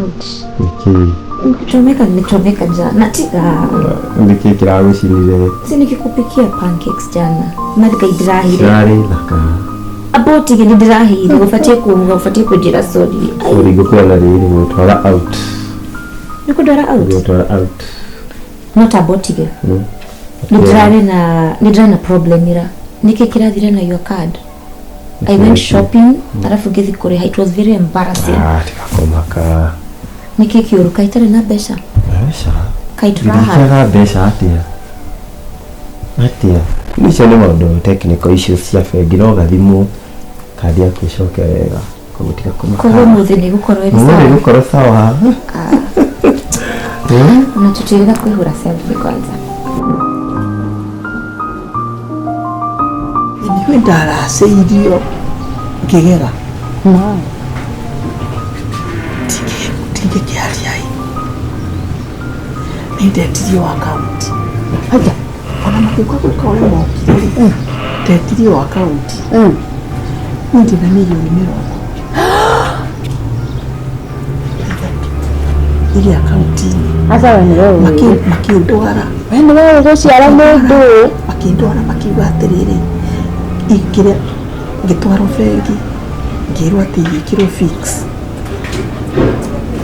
Ouch. Nĩkĩ? Kuchomeka nilichomeka jana. Tiga. Nĩkĩ kĩragũcinire? Si nikikupikia pancakes jana. Mathika idirahire. Cirarĩ thaka. Abotige ndirahire. Ubatie kuuga, ubatie kunjira sorry. Ai, Sorry ngũkwĩra na rĩrĩ ngũgũtwara out. Nikundwara out. Ngũgũtwara out. Not abotige. Mm. Ndirarĩ na problem ira. Nĩkĩ kĩrathire na your card? I went shopping, alafu ngĩthiĩ kũrĩha. It was very embarrassing. Ah, tiga kũmaka. Nĩkĩ kĩũru? Kaĩ itarĩ na mbeca? Mbeca? Kaĩ tũraha? Ndingĩaga mbeca atĩa? Atĩa? Icio nĩ maũndũ technical issues cia bengi no gathimwo kandi yaku ĩcoke wega. Koguo tiga kũmaka. Koguo ũmũthĩ nĩ gũkorwo ĩrĩ Ũmũthĩ sawa. ĩgũkorwo sawa. Eh? Na tũtirĩga kwĩhũra selfie kwanza. Ithuĩ ndaracĩirio ngĩgera ndingĩkĩaria ĩ nĩ ndetirio akaunti haya ona magĩũka gwĩka ũrĩa mokire rĩ ndetirio akaunti niĩ ndĩna 30 million irĩ akaunti-inĩ. Aca we nĩwe ũĩ. Makĩndwara. We nĩwe ũgũciara mũndũ. Makĩndwara makiuga atĩrĩrĩ, ingĩrĩa ngĩtwarwo bengi ngĩrwo atĩ igĩkĩrwo fix.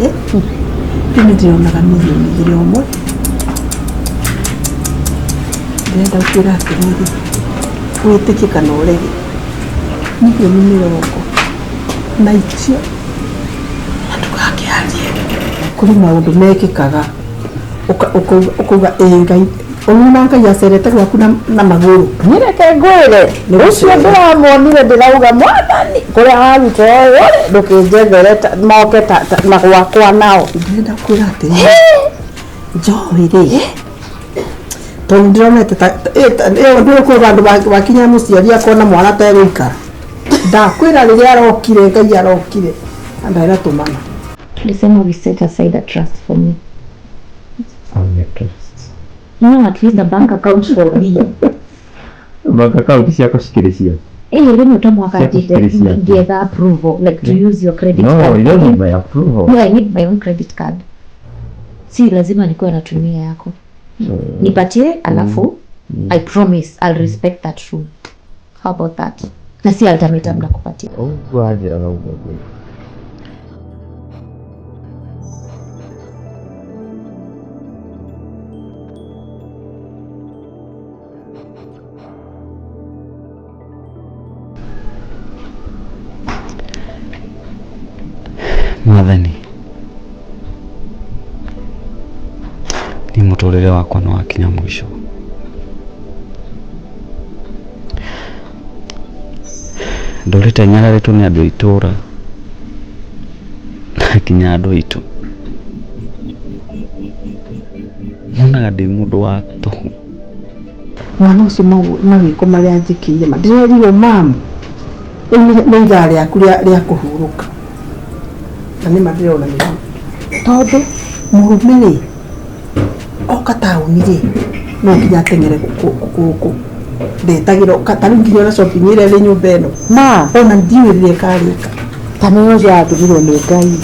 Eh, rĩu nĩ ndĩronaga 2 million. Ndĩrenda gũkwĩra atĩrĩrĩ, wĩtĩkie kana ũrege, 30 million na icio na ndũgakĩarie. Kũrĩ maũndũ mekĩkaga ũkauga ĩĩ Ngai, ũrona Ngai acerete gwaku na magũrũ. Niĩ reke ngwĩre, ũcio ndĩramuonire ndĩrauga mwathani kũrĩa waruta ũyũ rĩ ndũkĩnjethere moke na gwakwa nao. Ndĩrenda kwĩra atĩrĩrĩ, njohi rĩ, tondũ ndĩronete ĩyo ndũĩ kwĩ vandũ wakinya mũciari akona mwana ategũikara. Ndakwĩra rĩrĩa arokire, Ngai arokire na ndaratũmana. Tulisema we set aside a trust for me. I'm your trust. No, at least a bank account for me. Bank account ciakwa cikĩrĩ cia. Eh, rĩu to mwaka Ciaku cikĩrĩ ciaku. ngĩetha approval, like to use your credit No, card. you don't need my approval. No, I need my own credit card. Si lazima nikuwe natumia yako. Nipatie alafu I promise I'll respect that rule. How about that? Na si ultimatum nakupatia. Ũguo wanjĩraga ũguo ngwĩka. Mwathani, niĩ mũtũrĩre wakwa nĩ wakinya mũico. Ndũrĩte nyararĩtwo nĩ andũ a itũra na nginya andũ aitũ. Monaga ndĩ mũndũ wa tũhũ. Mwana ũcio mawĩko marĩa anjĩkĩire ma ndĩrerirwo mamu rĩu nĩ ithaa rĩaku rĩa kũhurũka na nĩma ndĩrona nĩguo tondũ mũrũme rĩ oka taũni rĩ no nginya ateng'ere gũkũ ndetagĩra ta rĩu nginya ona shopping ĩrĩa ĩrĩ nyũmba ĩno Ma ona ndiũĩ rĩrĩa ĩkarĩka. Ta nĩ ũcio atũmirwo nĩ Ngai.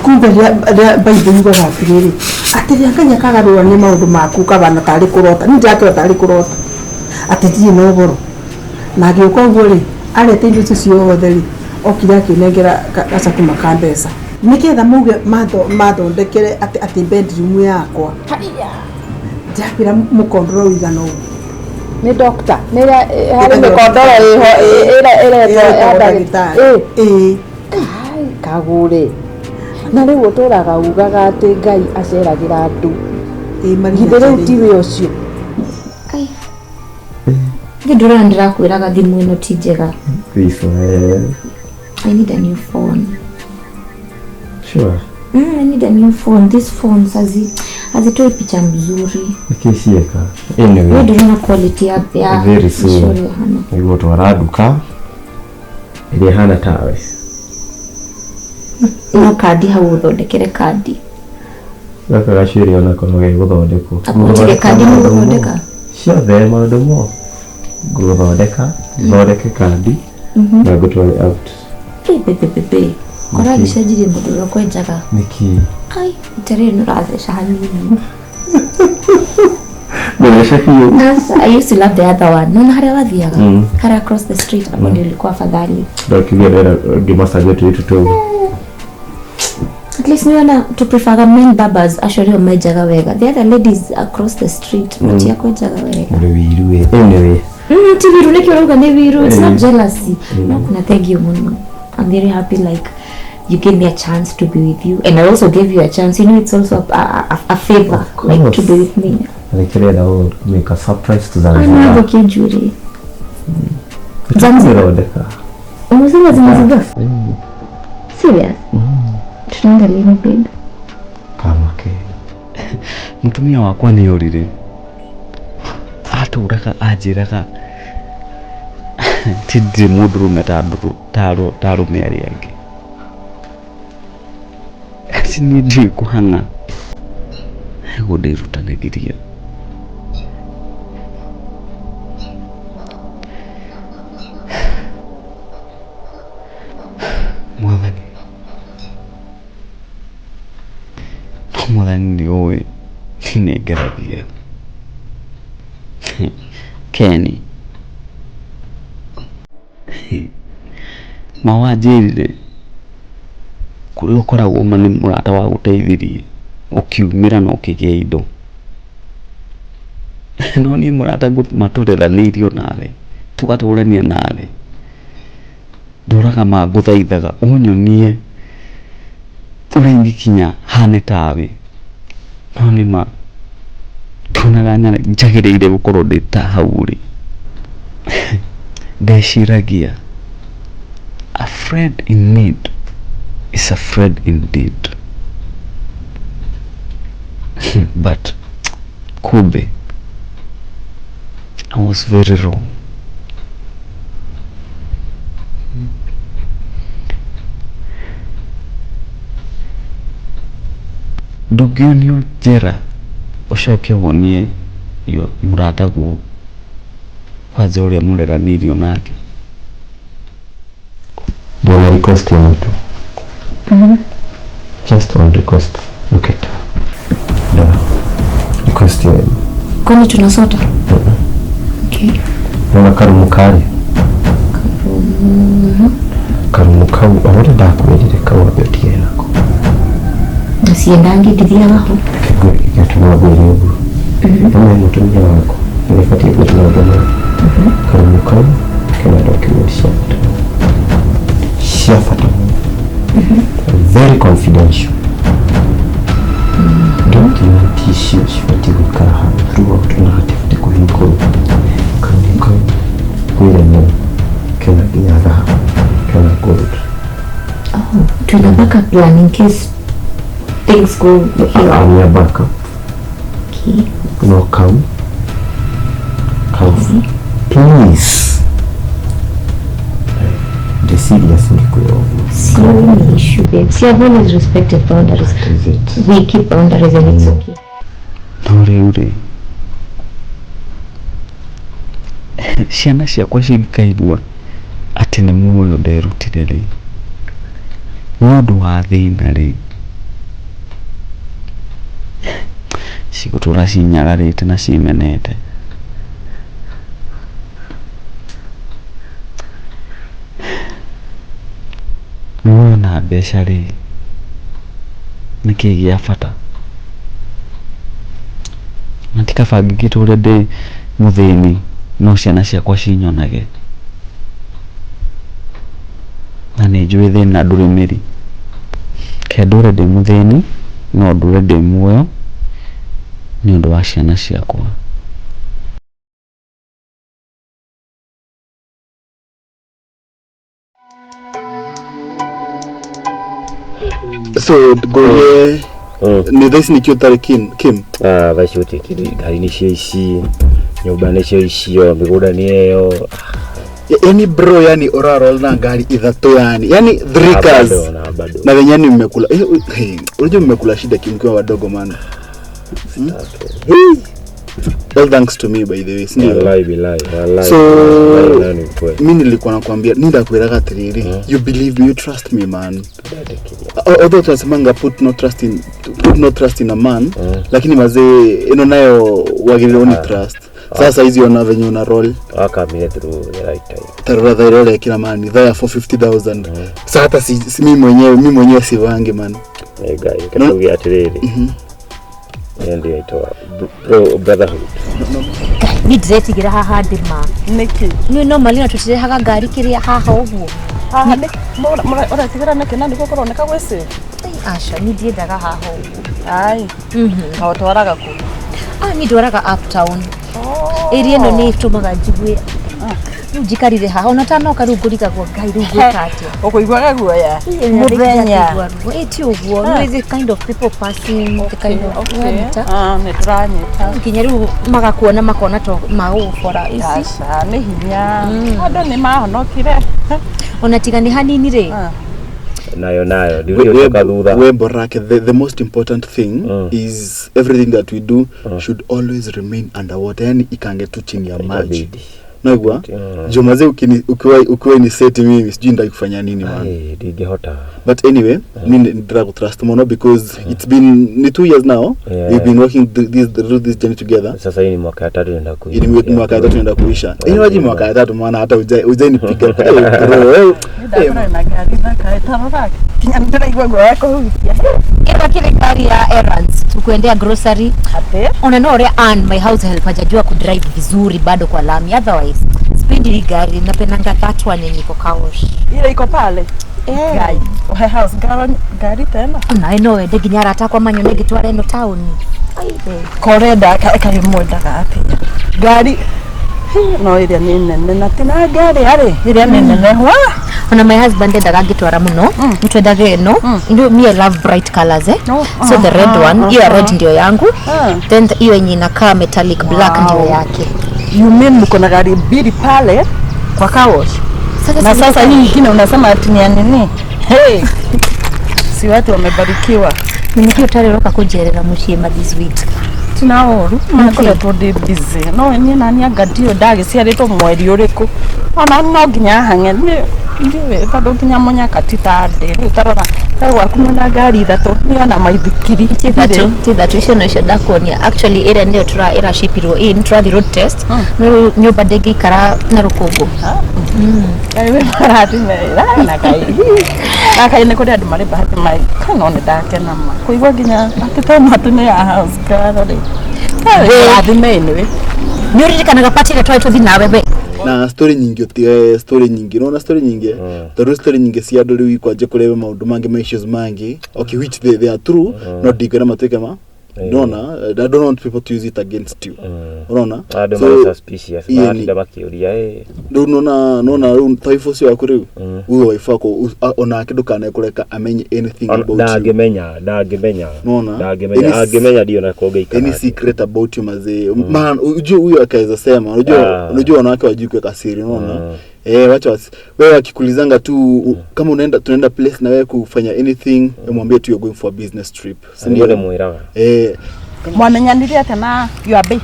Kumbe rĩrĩa Bible yugaga atĩrĩrĩ, atĩ rĩrĩa Ngai akagarũrania maũndũ maku ũkabana tarĩ kũrota, niĩ ndĩrakĩona tarĩ kũrota atĩ ndirĩ na ũhoro na agĩũka ũguo rĩ arete indo icio ciothe rĩ okire akĩnengera gacakuma ka mbeca nĩgetha mauge mathondekere atĩ bedroom yakwa ndĩrakwĩra mũkondoro ũigana ũguo. Nĩ doctor nĩ harĩ mĩkondoro ĩho ĩretwo ya Ĩretagwo ndagĩtarĩ. Ĩĩ. Kai kagũre na rĩu ũtũraga ugaga atĩ Ngai aceragĩra andũ. Ĩĩ, Maria Githĩ rĩu acereire. tiwe ũcio. Ai. Nĩ ndũrona ndĩrakwĩraga thimũ ĩno ti njega. Please, I need a new phone. Sure. I need a new phone. These phones hazitoi picha mzuri. Nĩkĩ ciĩka? Anyway. Wewe ndũrona quality ya Very soon. mĩcoro ĩhana. Nĩguo twara nduka ĩrĩa ĩhana tawe. No kandi hau ũthondekere kandi. Gaka gacuĩrĩ onako no gegũthondekwo. Apotige kandi nĩ ũgũthondeka? Ciothe maũndũ mo. Ngũthondeka, thondeke kandi na ngũtware out. Be, be, be, be, be. Korwo agĩcenjirie mũndũ ũrĩa ũkwenjaga. Nĩkĩ? Ai, itarĩ nĩ ũratheca hanini. Mbeca biũ. Sasa, I used to love the other one. Naona harĩa wathiaga? Mm. Harĩa across the street hapo ndio ilikuwa afadhali. Ndakiuga ndĩrenda ngĩmacaria tũirĩtu tũu. At least niona to prefer men barbers acio nĩo menjaga wega. The other ladies across the street matiakwenjaga wega. Ũrĩ wiru ĩ. Anyway. Ti wiru nĩkĩ ũrauga nĩ wiru. It's not Eh. jealousy. No, kuna thank you mũno. I'm very happy like you gave me a chance to be with you and I also gave you a chance. You know it's also a favor like to be with me. Nĩkĩrenda ũ make a surprise to I know Zanzibar. thũkie njuĩrĩ. Zanzibar. Ĩthondeka. Umesema Zanzibar? Serious? Tunaenda lini babe? Kama ke. Mũtumia wakwa nĩ orire atũraga anjĩraga ti ndirĩ mũndũrũme ta arũme arĩa angĩ ati niĩ ndiũĩ kũhang'a ego ndĩrutanagĩria mwathani no mwathani nĩ ũĩ nĩngeragia Keni ma wanjĩrire kũrĩa ũkoragwo ma nĩ mũrata wa gũteithirie ũkiumĩra na ũkĩgĩa indo no niĩ mũrata matũreranĩirio nawe tũgatũrania nawe ndũraga mangũthaithaga ũnyonie ũrĩa ingĩkinya hane tawe no nĩ ma ndonaga njagĩrĩire gũkorwo ndĩ ta hau ũrĩ ndeciragia a friend in need is a friend indeed but kumbe I was very wrong. Ndũngĩonio njĩra ũcoke wonie mũrataguo kwanza ũrĩa mũreranĩirio nake. Ndĩna request ya mtu. Just one request. Look at. No. Request ya. Kwani tunasota? Okay. Nona karumu kari. Karumu kau ũrĩa ndakwĩrire kau wambe ũtigane nako. Siendangi ndithiaga ho. Gĩatũma ngwĩre ũguo. Nĩ mũtumia waku. Nĩ batiĩ gwĩka maũndũ maya. Karumu kau kena document cia bata. Cia bata mũno. Very confidential. Document icio cibatiĩ gũikara handũ throughout na hatibatiĩ kũhingũrwo. Karumu kau kwĩre no kena nginya thahabu kena gold. Oh, tuna backup plan in case things go haywire. Nĩ backup. Okay. No kau. Kau. Please. The serious ngĩkwĩra ũguo. Sioni issue babe. See, I've always respected boundaries. That is it. We keep boundaries and it's okay. No rĩu rĩ ciana ciakwa cingĩkaigua atĩ nĩ muoyo nderutire rĩ nĩ ũndũ wa thĩna rĩ cigũtũra cinyagarĩte na cimenete. Muoyo na mbeca rĩ nĩkĩĩ gĩa bata na ti kaba ngĩtũre ndĩ mũthĩni no ciana ciakwa cinyonage na nĩ njũĩ thĩna ndũrĩ mĩri ke ndũre ndĩ mũthĩni no ndũre ndĩ muoyo nĩ ũndũ wa ciana ciakwa. So ngũrie nĩ thaa ici nĩkĩo ũtarĩ Kim Kim? Thaa ici gũtirĩ kĩndũ, ngari nĩcio ici, nyũmba nĩcio icio, mĩgũnda nĩ ĩyo. Yani bro, yani ũraroll na ngari ithatũ yani. Yani three cars. Na bado. Na wenyewe ni mmekula. Unajua mmekula shida Kim mkiwa wadogo man. All thanks to me by the way, sindio? Wallahi billahi, wallahi. So wallahi ni kweli. mimi nilikuwa nakwambia nindakwiraga atiriri, you believe me, you trust me man. Although tunasemanga put no trust in a man, lakini mazee ino nayo wagĩrĩirwo ni trust. Sasa hizi ona venye una roll. Wakamire through the right time. Tarora thaa ĩrĩa ũrekĩra mani thaa ya 450,000. Sasa hata si mimi mwenyewe sivangi, man. Nĩ Ngai reke tuge atĩrĩrĩ, ĩyo ndio ĩtwa brotherhood. Ni ndĩretigĩra haha ndĩma. Nĩkĩ? Nĩ normally no tũtirehaga ngari kĩrĩa haha ũguo. Haha ũretigĩra nĩkĩ na nĩguo kũroneka gwĩ safe? Ai, aca, ni ndiendaga haha ũguo. Ai, na ũtwaraga kũ? Ah, ni ndwaraga uptown. Area ĩno nĩ ĩtũmaga njigue rĩu njikarire haha ona tanoka rĩu ngũrigagwo Ngai rĩu ngwĩka atĩa. Ũkũiguaga guoya mũthenya? Ĩ ti ũguo no the kind of people passing, the kind of wanyita. Ah, nĩ tũranyita. Nginya rĩu magakuona makona to magũgũbora ici. Aca, nĩ hinya andũ nĩ mahonokire. Ona tiga nĩ hanini rĩ. Ah. Nayo ndiũcoka thutha. We Borake, the most important thing is everything that we do should always remain underwater, yani ikange tu chini ya maji. Itabidi. Naigua? Mm. Juu mazee ukiwa ni seti mimi sijui ndai kufanya nini, man. Ai, ndingĩhota. But anyway, mi ndirakutrust muno because it's been ni 2 years now. We've been working through this journey together. Sasa hii ni mwaka ya tatu naenda Hii ni mwaka ya tatu naenda kuisha. Inawaji mwaka ya tatu maana hata ujai nipiga. Hey, bro, hey. Ndakora na ngari thaka ĩtarora kinya nĩndĩraigua guoya kũhutia. Ĩno kĩrĩ ngari ya errands tukuendea grocery. Atĩ? Ona no ũrĩa Ann, my house help, hajajua kudrive vizuri bado kwa lami. Otherwise sipendi hii gari, napendanga that one yenye iko car wash. Ile iko pale? Ngai, ũhe house girl ngari tena? Onawe no wende nginya arata akwa manyone ngĩtwara ĩno taũni. Korenda kaĩ mwendaga atĩa ngari? Hi, no ĩrĩa nĩ nene na tina ngari arĩ ĩrĩa nĩ nene wa. Ona my husband endaga ngĩtwara mũno nĩtwendaga ĩno. Me, I love bright colors, eh? Oh, so the red one, hiyo ya red ndio yangu. Ah. Then hiyo yenye inakaa metallic black ndio yake. You mean mko na gari mbili pale kwa car wash? Sasa Na sasa hii ingine unasema ati ni ya nini? Hey, si watu wamebarikiwa. Nĩkĩo ũtarĩroka kũnjerera mũciĩ ma this week? Tina ũru makoretwo ndĩ busy no niĩ nani anga ndiũ ndagĩciarĩtwo mweri ũrĩkũ ona no nginya hang'e ndiũĩ tondũ nginya mũnyaka ti ta ndĩ rĩu tarora ta gwaku mwĩna ngari ithatũ nĩ ona maithikiri. Ti ithatũ, icio no icio ndakuonia. Actually ĩrĩa nĩyo ĩracipirwo in tũrathiĩ road test no rĩu nyũmba ndĩngĩikara na rũkũngũ. Ngai wĩ marathime na Ngai na Ngai nĩ kũrĩ andũ marĩ bahati mai no nĩ ndakena ma kũigua nginya atĩ tondũ atĩ nĩ ya house girl rĩ. Rathime anyway. Nĩ ũririkanaga party ĩrĩa twarĩ tũthiĩ nawe we? Na story nyingĩ ũtige story nyingĩ, unaona story nyingĩ, tondũ story nyingĩ cia andũ rĩu ikwanje kũrehe maũndũ mangĩ ma issues mangĩ, okay, which they are true, no ndingĩenda matuĩke ma unaona, I don't want people to use it against you, unaona? Andũ So, marĩ suspicious. iye Maratinda makĩũria ĩ. Rĩu nona rĩu ta wife ũcio waku rĩu, huyo wife wako onake ndũkanae kũreka amenye anything about you. Ndangĩmenya, ndangĩmenya. Unaona? Ndangĩmenya. Angĩmenya ndio na kũngĩikara Any atĩa. secret about you, mazee, man, ujue huyo akaweza sema unajua. Unajua wanawake wajui kuweka siri, unaona? Eh, wacha wewe akikulizanga tu kama unaenda tunaenda place na wewe kufanya anything, wewe mwambie tu you're going for a business trip, si Nĩguo ndio? ndĩmwĩraga. Eh. Mwamenyanire atĩa na your bae?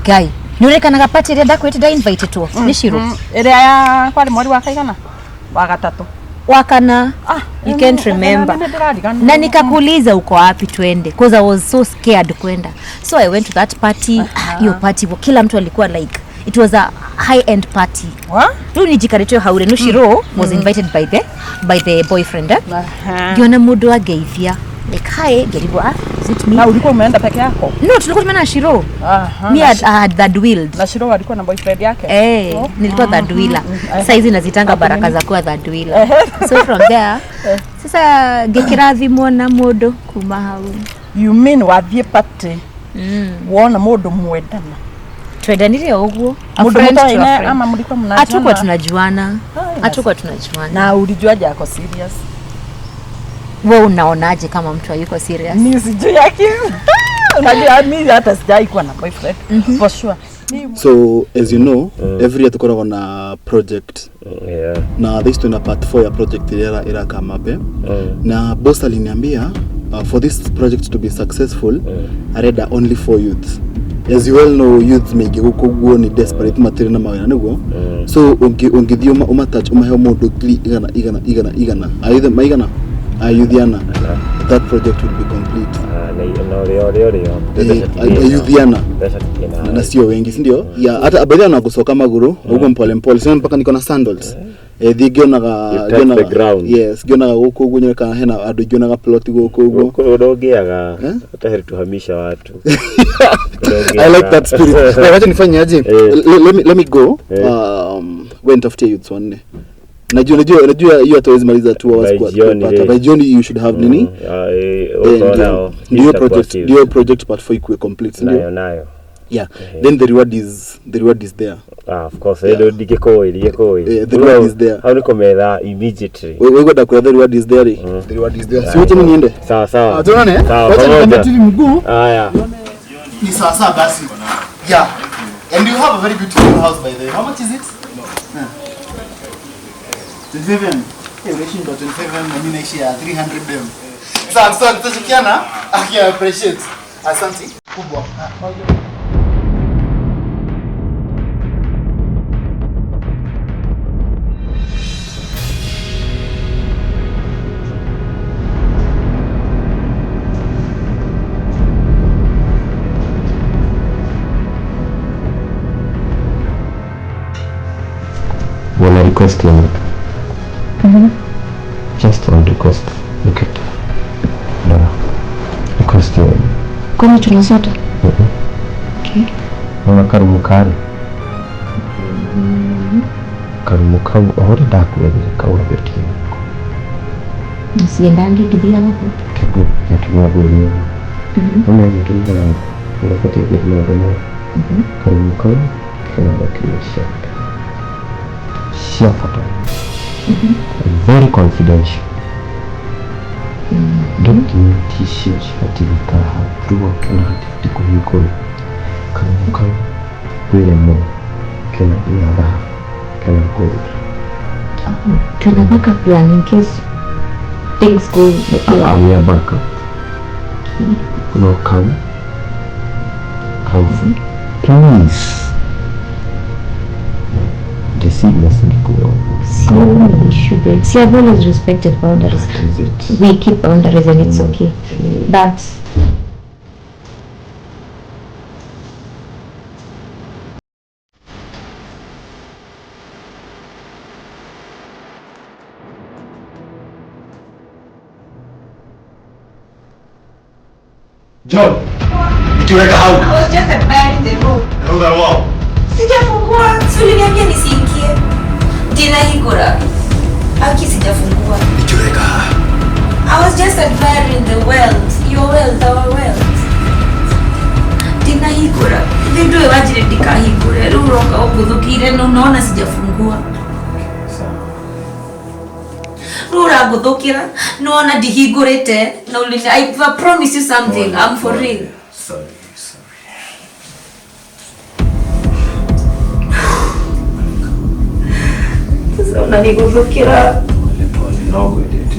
Ngai, nĩ ũririkanaga party ĩrĩa ndakwĩrĩte ndainvitĩtwo nĩ Shiro? Ĩrĩa ya kwarĩ mweri wa kaigana wa gatatũ? Wakana. Ah, You can't remember. Nĩndĩrariganĩrwo. Na nikakuuliza uko wapi twende, cause I was so scared kwenda. So I went to that party. Hiyo party kila mtu alikuwa like, it was a high end party. Wa? Rĩu nijikarĩtio haure no Shiro was invited by the boyfriend, eh? Aha. Ngiona mũndũ angeithia like, "Hi." Ngĩrigwo, "Ah, is it me?" Na ulikuwa umeenda peke yako? No, tulikuwa tumeenda na Shiro. Me, I had third wheeled. Na Shiro alikuwa na boyfriend yake? Eh, Oh. nilikuwa third wheeler. Sasa hizi nazitanga baraka za kuwa third wheeler. So from there sasa ngĩkĩrathimwo na mũndũ kuma hau. You mean wathiĩ party wona mũndũ mwendana? Twendanire o ũguo. A Mũndũ friend to a mũtoaine friend. ama mlikuwa mnajuana? Hatukuwa tunajuana. Ai, Hatukuwa tunajuana. Na ulijuaje ako serious? Wewe unaonaje kama mtu hayuko serious? Mi sijui yake. Unajua mi hata sijai kuwa na boyfriend for sure. So as you know, every year tukoragwo na project. Na this twina part 4 ya project ĩrĩa ĩrakamabe. Na boss aliniambia for this project to be successful, arenda only for youths. As you well know, youths maingĩ gũkũ guo nĩ desperate, matirĩ na mawĩra nĩguo. So ũngĩthiĩ ũmatouch ũmahe mũndũ ngiri igana igana igana igana aithe maigana. Ayuthiana, that project will be complete. Ah, na ũrĩa ũrĩa ũrĩa Ayuthiana mbeca tutirĩ na sio wengi, si ndio? Yeah, hata baadhi wanagusoka maguru uguo mpole mpole, sio mpaka niko na sandals. Thiĩ ngĩonaga You touch the ground. Yes, ngĩonaga gũkũ ũguo nyone kana hena andũ ingĩonaga plot gũkũ ũguo. Gũkũ ndũngĩaga Eh? hata heri tuhamisha watu. I like that spirit. Na wacha nifanye aje? Let me go. We nitafutie youths wanne. Najua hiyo hatuwezi maliza 2 hours By kwa jioni, kupata. By jioni you should have nini? Ndio project part 4 ikuwe complete, ndio? Nayo nayo. Yeah. Then the reward is there. Ah, of course, yeah. Ndingĩkũĩ ndingĩkũĩ. Eh, the reward is there. Hau nĩ kũmetha immediately. Wewe gwenda kuya the reward is there. The reward is there. Si wacha mimi niende. Sawa sawa. Ah, tuonane. Sawa, Wacha pamoja. nikambe tu mguu. Haya. Ni sawa sawa basi. Yeah. And you have a very beautiful house, by the way. How much is it? No. 27. Eh, unaishi ndo 27 na mimi naishi ya 300 M. Sawa sawa, tutashikiana. I appreciate. Asante. Kubwa. Wana request limit. Just one request. Look at. No. Request limit. Kwani tunasota? Okay. Ona karumu kari. Karumu kau ũrĩa ndakwethire kau wambetie. Siendangi ngĩthiaga kũ? Kĩguo gĩatũmaga ngũrie. Ona gĩatũmaga ũgabatiĩ gwĩka maũndũ mau. Karumu kau kena document cia bata. Cia bata. Very confidential. Document icio cibatiĩ gũikara throughout na hatibatiĩ kũhingũrwo. Karumu kau wĩre mo kena ina dhahabu, kena gold. Tuna backup plan in case things go Ah, we are backup. No, come. Come. Please. The seed mustn't go. Si issue, babe. See, I've always respected boundaries. That is it. We keep boundaries and it's okay. But John, nikiweka hau. I was just admiring the room. Rudha wao. Sijafungua, si uliniambia nisiingie. Ndinahingura. Aki sijafungua. Nikiweka. I was just admiring the wealth, your wealth, our wealth. Ndinahingura. Ndio wajire ndikahingure. Rĩu ũroka ũngũthũkĩire na unaona sijafungua. Rĩu ũrangũthũkĩra nĩwona ndihingũrĩte na ulini I promise you something. I'm for real. Sorry, sorry. Sasa unaniguthũkĩra. Pole pole, no ngwendete.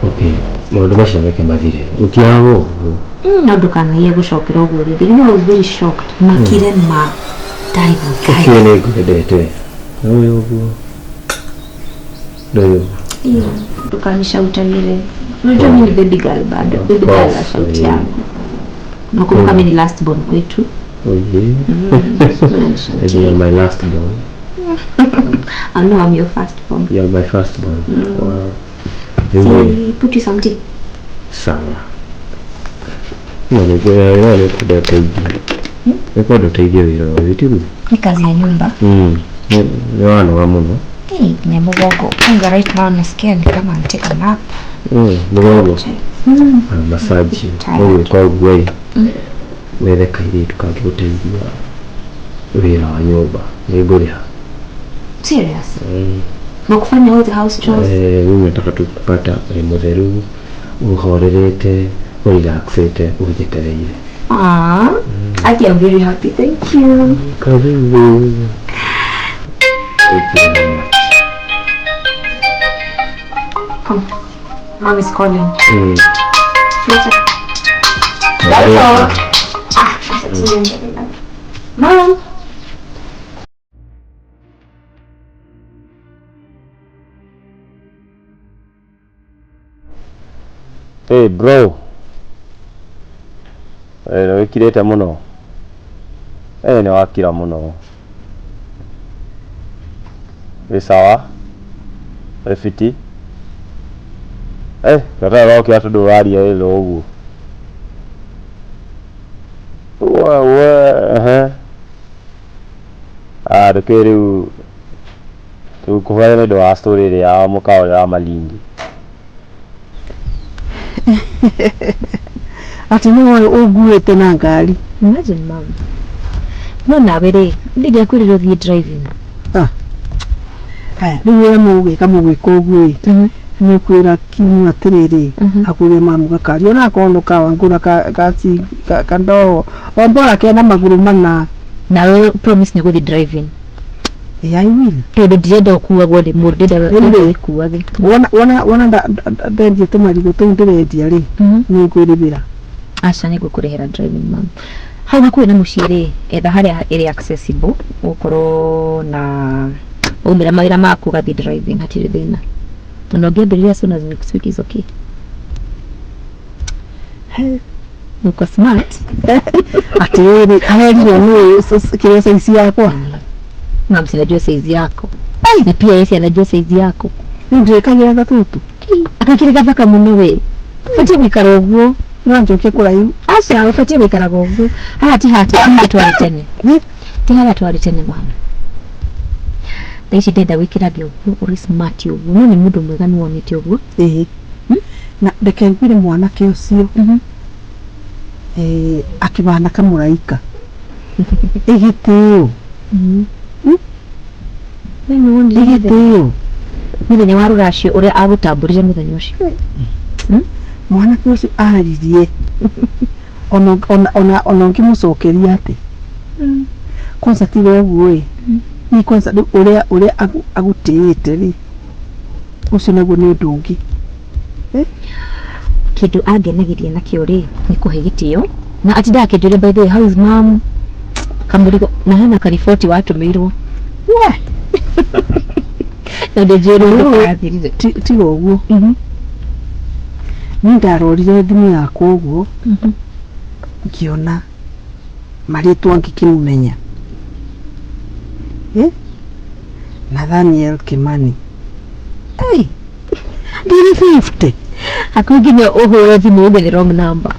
Okay, maũndũ macio meke mathire. Ũkiaga ũguo. No ndũkanagie gũcokera ũguo rĩngĩ. You know, I was very shocked. Makire ma ndarĩ Ngai. Ũkĩũĩ nĩ ngwendete. Ũyũ ũguo. Ndũyũ. Ndũkanishautagĩre. Unajua mimi ni baby girl bado. Baby girl course, ashauti yeah. yangu. Nakumbuka mimi ni last born kwetu. Oh yeah. And you're my last born. I know I'm your first born. You're my first born. Wow. Anyway, See, put you something. Sawa. No nĩkwenda ũteithio. Nĩkwenda ũteithio wĩra ũyũ tiguo? Ni kazi ya nyumba. Nĩ wanoga mũno. Hey, nginya mũgongo. Kwanza right now nasikia ni kama take a nap. Mũgongo. Massage. Tired. Ũgwĩka ũguo ĩ. Wethe kairĩtu kangĩgũteithia wĩra wa nyũmba. Nĩngũrĩha. Serious? Mm. Na kufanya all the house chores. Eh, mimi nataka tu kupata wĩ mũtheru, ũhorerete, ũrelaxĩte, ũnjetereire. Ah, Aki, I'm very happy. Thank you. Karibu. Thank you very much. Come. Mom is calling. Later. That's all. Mom. Hey bro. Eh, nĩ wĩkirĩte mũno. Eh, nĩ wakira mũno. Wĩ sawa? Wĩ fiti? Eh, tata ũrokĩra tondũ ũraria ĩlo ũguo. We, ehe. Ah, ndũkĩũĩ rĩu tũkũhoya nĩ ũndũ wa story ĩrĩa ya mũkawa ũrĩa wa Malindi. Atĩ nĩwe ũnguĩte na ngari. Imagine, mom. No nawe rĩ, ndingĩakwĩrire ũthiĩ driving. Haya, rĩu ũrĩa mũgwĩka mũgwĩka ũguo ĩ, nĩ ũkwĩra Kimu atĩrĩrĩ, agũre mamu gakari ona akorwo no kawangũra kandoo o bora kena magũrũ mana. Nawe promise nĩ gũthiĩ driving. Eh, I will. Tondũ ndirenda ũkuagwo nĩ mũndũ, ndĩrenda Rĩu rĩ, wĩkuage. Wona ndendia tũmarigũ tũu ndĩrendia rĩ, nĩ ngwĩrĩbĩra. Aca, nĩ ngũkũrĩhĩra driving, mom. Hau hakuhĩ na mũciĩ rĩ, etha harĩa ĩrĩ accessible, ũkorwo na waumĩra mawĩra maku ũgathiĩ driving, hatirĩ thĩna. Na ũngĩambĩrĩria as soon as next week is okay. Uko smart. Atĩrĩrĩ, arerirwo nĩ kĩrĩa size yakwa. Mom, si najua size yako. Na pia yeye si anajua size yako. Rĩu ndĩrĩkagĩra gatũtũ. Agakĩrĩ gathaka mũno we. Ũbatiĩ gũikara ũguo. No njoke kũraihu. Aca, ũbatiĩ gũikaraga ũguo. Haha ti haha harĩa twarĩ tene. Ti harĩa twarĩ tene, mama. Thaa ici ndenda wĩkĩrage ũguo, ũrĩ smart ũguo. No nĩ mũndũ mwega nĩ wonete ũguo. Ĩĩ, na reke ngwĩre mwanake ũcio, eh, akĩbana kamũraika ĩgĩtĩo. We nĩ wonire mũthenya Ĩgĩtĩo. Mũthenya wa rũracio ũrĩa agũtambũrire mũthenya ũcio. Mwanake ũcio aririe ona ũngĩmũcokeria atĩ kwanza tiga ũguo ĩ, ni kwanza rĩu ũrĩa agũtĩĩte rĩ, ũcio naguo nĩ ũndũ ũngĩ. Kĩndũ angenagĩria nakĩo rĩ, nĩ kũhe gĩtĩo na atindaga akĩnjũria, "By the way, how is mom?" Kamũrigo na hena kariboti watũmĩirwo We na ndĩnjĩrwo ndũkathirire. Tiga ũguo, niĩ ndarorire thimũ yakwa ũguo, ngĩona marĩtwa ngĩkĩmũmenya. Eh? Nathaniel Kimani. Hey, ngiri 50. Hakuhĩ nginya ũhũre thimũ uge the wrong number.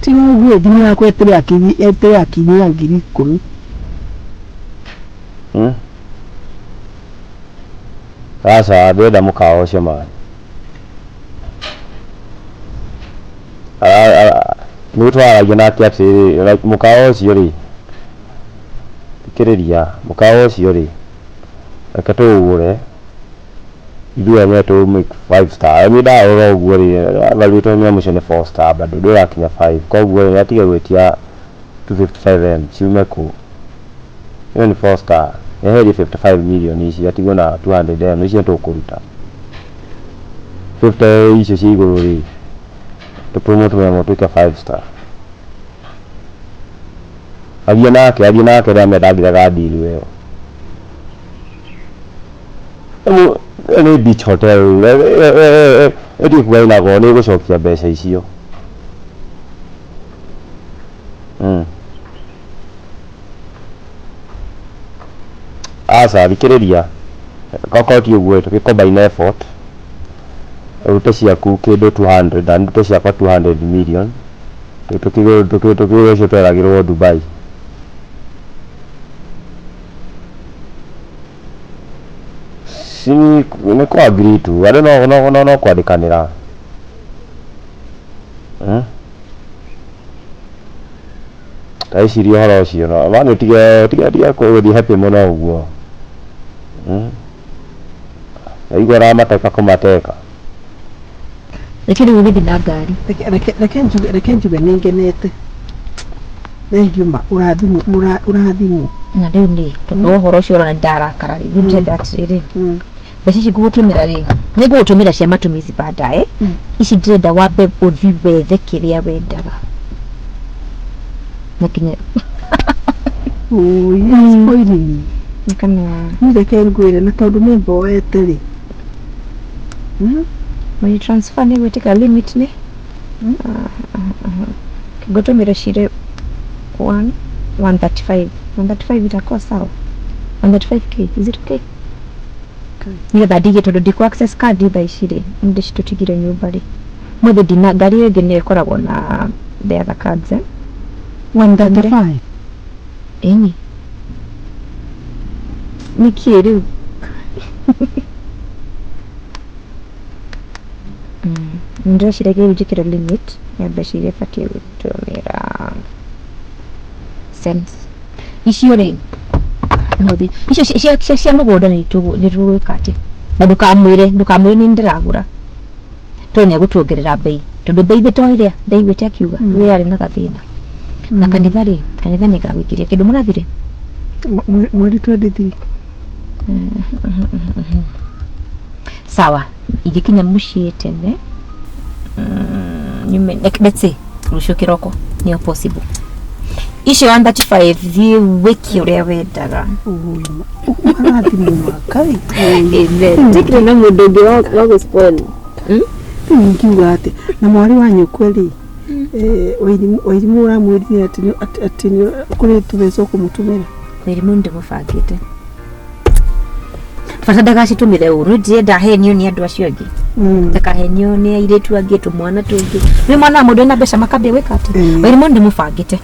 Tiga ũguo, thimũ yakwa ĩtĩrakinyia 10,000. Sasa ndĩrenda mũkawa ũcio man. Nĩ twaragia nake atĩrĩrĩ, like mũkawa ũcio rĩ, thikĩrĩria, mũkawa ũcio rĩ, reke tũũgũre ithuĩ enyewe tũ make five star. Niĩ ndarora ũguo rĩ, valuĩtwo nyamũ icio nĩ four star, bado ndũrakinya five, koguo rĩ, atige gwĩtia 255 m ciume kũ, ĩyo nĩ four star. Eherie 55 million ici, atigwo na 200 m icio tũkũruta 50 icio cia igũrũ rĩ, tũ promote mũnyamũ ũtuĩke five star. Athiĩ nake rĩrĩa mendangĩrega deal ĩyo. Ĩyo nĩ beach hotel ĩtiĩ kuga ĩnago nĩ ĩgũcokia mbeca icio. Aca, thikĩrĩria, okorwo ti ũguo tũgĩ combine effort, ũrute ciaku kĩndũ 200 na ndute ciakwa 200 million, tũkĩgũre ũcio tweragĩrwo Dubai. Si nĩ kũ agree tu, andũ no kwandĩkanĩra. Ta ĩcirie ũhoro ũcio, no mani ũtige gũthiĩ happy mũno ũguo. Naigua ũramateka kũmateka. Reke rĩu ũgĩthiĩ na ngari. Reke njuge nĩ ngenete. Thengiũ ma ũrathimwo ũrathimwo. Na rĩu nĩ tondũ wa ũhoro ũcio ũrona ndarakara rĩ, rĩu ndĩrenda atĩrĩrĩ, mbeca ici ngũgũtũmĩra rĩ, nĩ ngũgũtũmĩra cia matumizi baadaye. Ici ndĩrenda wambe ũthiĩ wethe kĩrĩa wendaga. Na kinya Ũĩ, spoiling. Kana Niĩ reke ngwĩre na tondũ nĩ mboete rĩ. Money transfer nĩ gwĩtĩka limit nĩ ngũtũmĩra cire 1 135 135 itakuwa sawa. 135K, is it okay? Nĩgetha ndige tondũ ndikũ access card thaa ici rĩ, ndĩcitũtigire nyũmba rĩ. Mwethe ndina ngari ĩyo ĩngĩ nĩyo ĩkoragwo na the other cards, eh? 135. Ĩni. Nĩkĩ rĩu? Ndĩreciragia rĩu njĩkĩre limit ya mbeca iria batiĩ gũtũmĩra cents. Icio rĩ, no icio cia mũgũnda nĩ tũgwĩka atĩ na ndũkamwĩre nĩ ndĩragũra tondũ nĩ egũtuongerera bei, tondũ bei to ĩrĩa ndaiguĩte akiuga we arĩ na gathĩna. Na kanitha rĩ, kanitha nĩ ngagũikĩria kĩndũ mũrathire Mweri 23. Sawa, ingĩkinya mũciĩ tene, nyume, let's say rũciũ kĩroko nĩyo possible. Icio 135 thiĩ wĩke ũrĩa wendaga. Ũrathimwo ma Ngai. Amen. Tikire na mũndũ ũngĩ wa gũ spoil. Rĩu ingiuga atĩ na mwarĩ wa nyũkwa rĩ, Wairimũ ũramwĩrire atĩ nĩ kũrĩ tũbeca ũkũmũtũmĩra. Wairimũ ndĩmũbangĩte bata ndagacitũmĩre ũru, ndĩrenda henio nĩ andũ acio angĩ, ndakahenio nĩ airĩtu angĩ, tũmwana tũngĩ nĩ mwana wa mũndũ ena mbeca makambia gwĩka atĩ. Wairimũ ndĩmũbangĩte.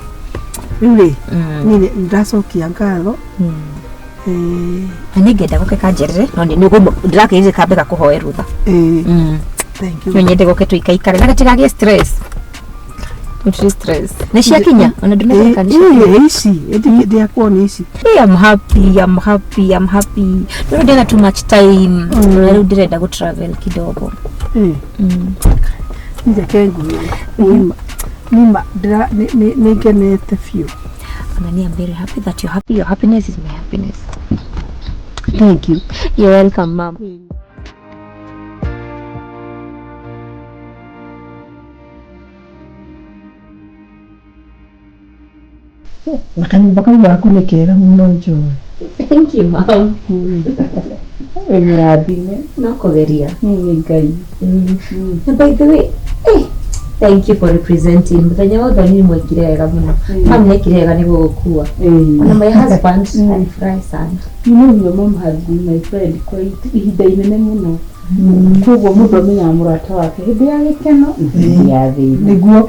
Rĩu rĩ, niĩ nĩ ndacokia ngatho. Na nĩngenda gũke kanjerere, no nĩ ndĩrakĩrire kambe gakũhoe rũtha. Thank you. No nyende gũke tũikaikare na gatigagĩe stress. Gũtirĩ stress. Nĩ ciakinya ona ndũneka nĩ ciakinya. Ici ndĩakwo nĩ ici. Hey, I'm happy, I'm happy, I'm happy. No ndĩna too much time. Na rĩu ndĩrenda gũ travel kidogo. Reke ngwĩre nima nĩ ngenete biũ. Ona ni I'm very happy that you're happy. Your happiness is my happiness. Thank you. You're welcome, mom. Na kanyũmba kau gaku nĩ kega mũno Joy. Thank you, mom. Wĩ mũrathime. No kũgeria. Nĩ Ngai. Na by the way, thank you for representing. Mũthenya wa ũthoni mwekire wega mũno. Mom nĩekire wega nĩ gũgũkua. Ona my husband alifurahi sana. You know your mom has been my friend kwa ihinda inene mũno. Koguo mũndũ amenyaga mũrata wake hĩndĩ ya gĩkeno na hĩndĩ ya thĩna. Nĩguo.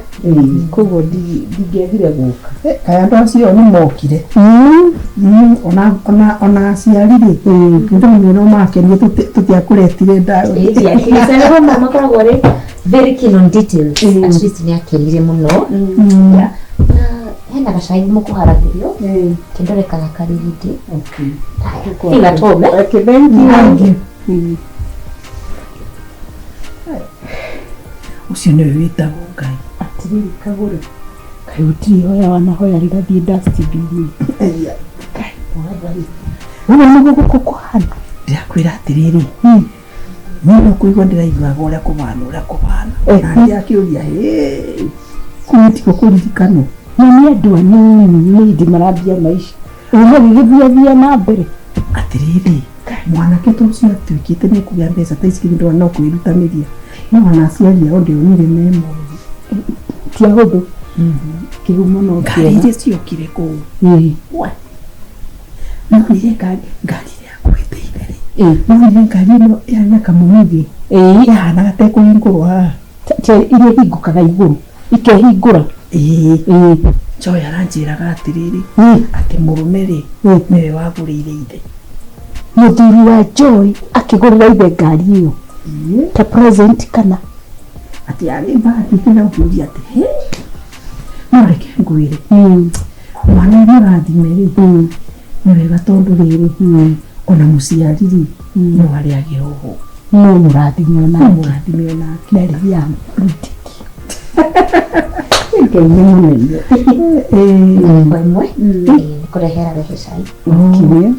Koguo ndingĩagire gũka. Kaĩ andũ acio nĩ mokire. Ona aciari rĩ, nĩndonire no makenire tũtiakũretire ndawa. Nĩguo mama akoragwo arĩ very keen on details. At least nĩ akenire mũno. Yeah. Na hena gacai mũkũharagĩrio. Kĩndore kana karĩ ready. Feel at home, eh? Okay, thank you. Ũcio nĩwe wĩtagwo Ngai. Atĩrĩrĩ kagũre. Kaĩ gũtirĩ ihoya wanahoya rĩgathiĩ dustbin-inĩ. Ngai mwathani. Ũguo nĩguo gũkũ kũhana. Ndĩrakwĩra atĩrĩrĩ, niĩ no kũigua ndĩraiguaga ũrĩa kũhana ũrĩa kũhana. Na ndĩrakĩũria hĩ. Kũu tikuo kũririkanwo. Na nĩ andũ anini nĩ hĩndĩ marambia maica. Magĩgĩthiathia na mbere. Atĩrĩrĩ, mwanake ta ũcio atuĩkĩte nĩ ekũgĩa mbeca ta ici kĩndũ no kwĩrutanĩria. No ona aciari ao ndĩonire me moru. Ti ahũthũ. Kĩhumo no Ngari kĩega. iria ciokire kũu. Nonire ngari ĩrĩa yakuĩte ithe rĩ. Nonire ngari ĩno yarĩ na kamũmithio. Yahanaga ta ĩkũhingũrwo haha. Ta iria ihingũkaga igũrũ. Ikehingũra. Joy aranjĩraga atĩrĩrĩ, atĩ mũrũme rĩ, nĩwe wagũrĩire ithe. Mũthuri wa Joy akĩgũrĩra ithe ngari ĩyo. Ta present kana. Atĩ yarĩ mbarathi na ũkĩũria atĩ he. No reke ngwĩre. Mwana mũrathime rĩ, nĩ wega tondũ rĩrĩ, ona mũciari rĩ, no arĩagĩra oho. No mũrathime onake. Mũrathime onake. Na rĩrĩa rutiki. Ngai nĩ mũnene. Kwa ĩmwe nĩkũrehera rehe cai. Rĩu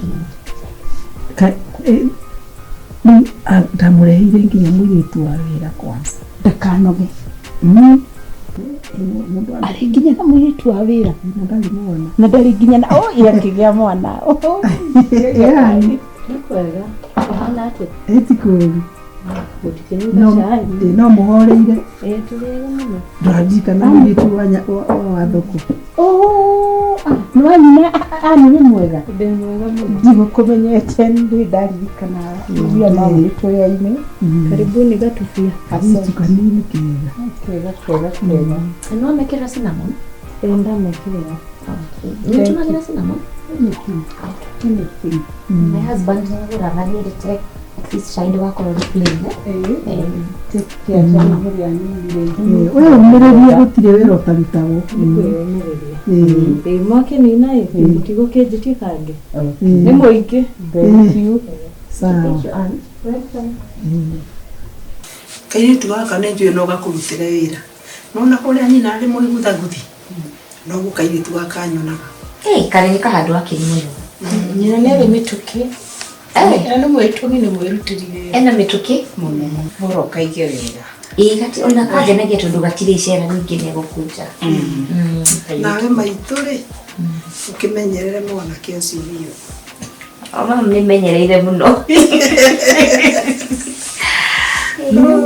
ndamũreheire nginya mũirĩtu wa wĩra kwanza. Ndakanoge. Arĩ nginya na mũirĩtu wa wĩra. Na ndarĩ mwana. Na ndarĩ nginya na oh akĩgĩa mwana. Yaani. Nĩ kwega. Ũhana atĩa? Ti kũũru. Gũtikĩnyuĩka cai? No mũhoreire. Ĩĩ tũrĩega mũno. Ndũraririkana mũirĩtu wa thoko. Nĩ wanyina ani wĩ mwega? Ndĩ mwega mũno. Ndigũkũmenyete ndĩ ndaririkana iria mamũtũya-inĩ. Karibuni gatubia. Kairĩtu kanini kega. Kega kega kega. Na nĩwamekĩrĩra cinnamon? Ĩĩ ndamekĩrĩra. Nĩũtũmagĩra cinnamon? My husband nĩagũraga nĩendete at least cai ndũgakorwo nĩ plain. We ũmĩrĩrie gũtirĩ wĩra ũtarutagwo. Nĩkwĩyũmĩrĩria. Ĩĩ mwakĩnina ĩ mũtigũkĩnjĩtie kangĩ. Nĩ mũingĩ. Thank you. Sawa. Kairĩtu gaka nĩ njũĩ no gakũrutĩre wĩra. Nona kũrĩa nyina arĩ mwĩguthaguthi. Noguo kairĩtu gaka nyonaga. Karĩ nĩ kahandũ akiri mũno. Nyina nĩ arĩ mĩtũkĩ. Na nĩ mwĩtũmi nĩ mwĩrutĩri wĩra. Ena mĩtũkĩ? Mũno. Bora ũkaige wega. Ĩĩ gati ona kangenagia tondũ gatirĩ icera ningĩ nĩegũkũnja. Nawe maitũ rĩ, ũkĩmenyerere mwanake ũcio biũ. Mama nĩmenyereire mũno.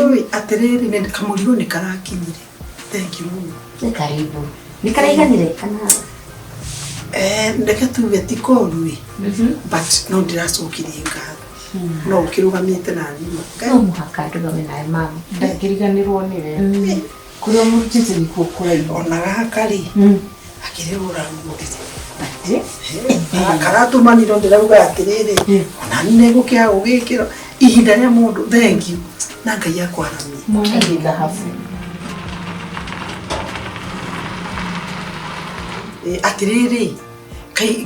Oi, atĩrĩrĩ nĩ kamũrigo nĩ karakinyire. Thank you mũno. Nĩ karibu. Nĩ karaiganire kana? Reke tuge ti koru ĩ, but no ndĩracokirie ngatho. No ũkĩrũgamĩte na niĩ. No mũhaka ndũgame nawe mama. Ndangĩriganĩrwo nĩwe. Kũrĩa ũmũrutĩte nĩkuo kũraihu. Ona gaka rĩ, akĩrĩgũra nguo. Atĩ? Karatũmanirwo ndĩrauga atĩrĩrĩ, ona niĩ nĩngũkĩaga gũgĩkĩra ihinda rĩa mũndũ. Thank you. Na Ngai akwaramie. Mwana nĩ thahabu. Atĩrĩrĩ,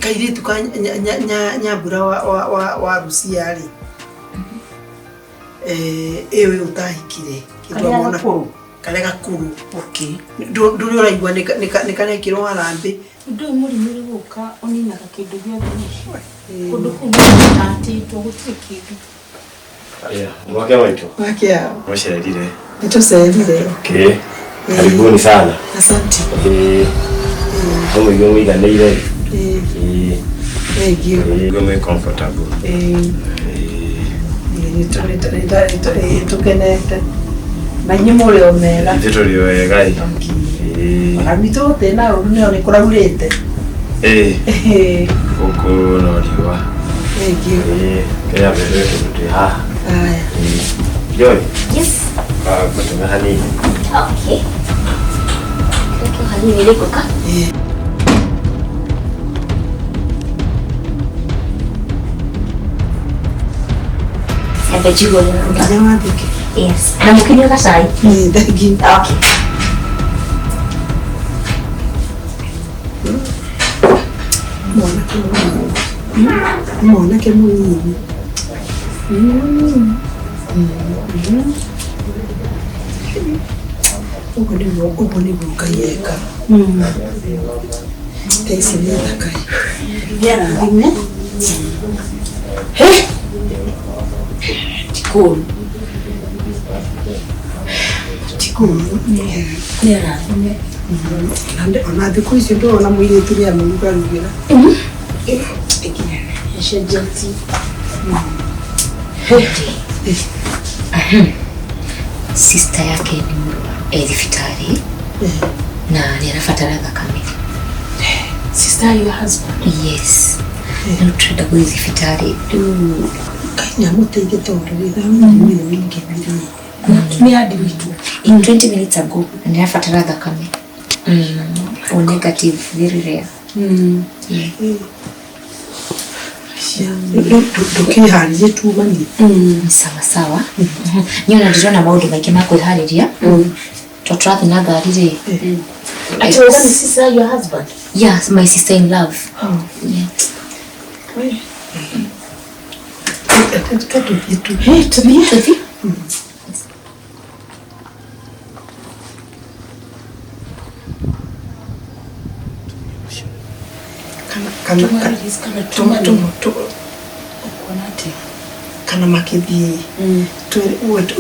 kairĩtu ka Nyambura wa Rucia rĩ, ĩyo ũtahikire. Karĩa gakũrũ? Karĩa gakũrũ. Okay. Ndũrĩ ũraigua nĩ karekĩrwo harambĩ. Ũndũ ũyũ mũrimũ ũrĩ gũka ũninaga kĩndũ gĩothe mũciĩ. Kũndũ kũu nĩkũhatĩtwo gũtirĩ kĩndũ. Mwake maitũ. Mwake yao. Mũcerire. Nĩtũcerire. Okay. Karibuni sana. Asante. No mũigue mũiganĩire. Thank you. Mũigue mwĩ comfortable. Nĩtũkenete. Na inyuĩ mũrĩ o mega. Ithuĩ tũrĩ o wega ĩ. Ona gwitũ gũtirĩ na ũru nĩyo nĩ kũraurĩte. Gũkũ no riũa. Thank you. Kenya mbere tondũ twĩ haha. Haya. Joy. Yes. Ngũtũme hanini. Okay. Kĩo hanini rĩgũka. Embe njigũ. Nginya wathĩke. Yes. Na mũkĩnyua gacai? Thank you. Okay. Mwanake mũnini. Mwanake mũnini. Ũguo nĩguo Ngai ekaga. Thaa ici nĩ thaka ĩ. Nĩarathime. He! Ti kũũru. Ti kũũru. Nĩarathime. Ona thikũ ici ndĩrona mũirĩtu nĩamũrugarugĩra. Nĩacenjetie. Sister yake nĩ mũrwaru e thibitarĩ na nĩarabatara thakame. Sister your husband? Yes. Rĩu tũrenda gũthiĩ thibitarĩ rĩu. Ngai nĩamũteithie tondũ rĩ mũrimũ ũyũ ũingĩhire. Nĩ andigitwo. In 20 minutes ago na nĩarabatara thakame. O negative, very rare. Yeah. Ndũkĩharĩrie tumanie. Sawa sawa. Niĩ ona ndĩrona maũndũ maingĩ ma kwĩharĩria. Tondũ tũrathiĩ na ngari rĩ. Ati uga ni sister your husband? Yes, my sister in love. Yeah. Tũthiĩ. Tũthiĩ. Kana kana Tũmarelease kana tuma tũmanie? tuma Ũkuona atĩa? Kana makĩthiĩ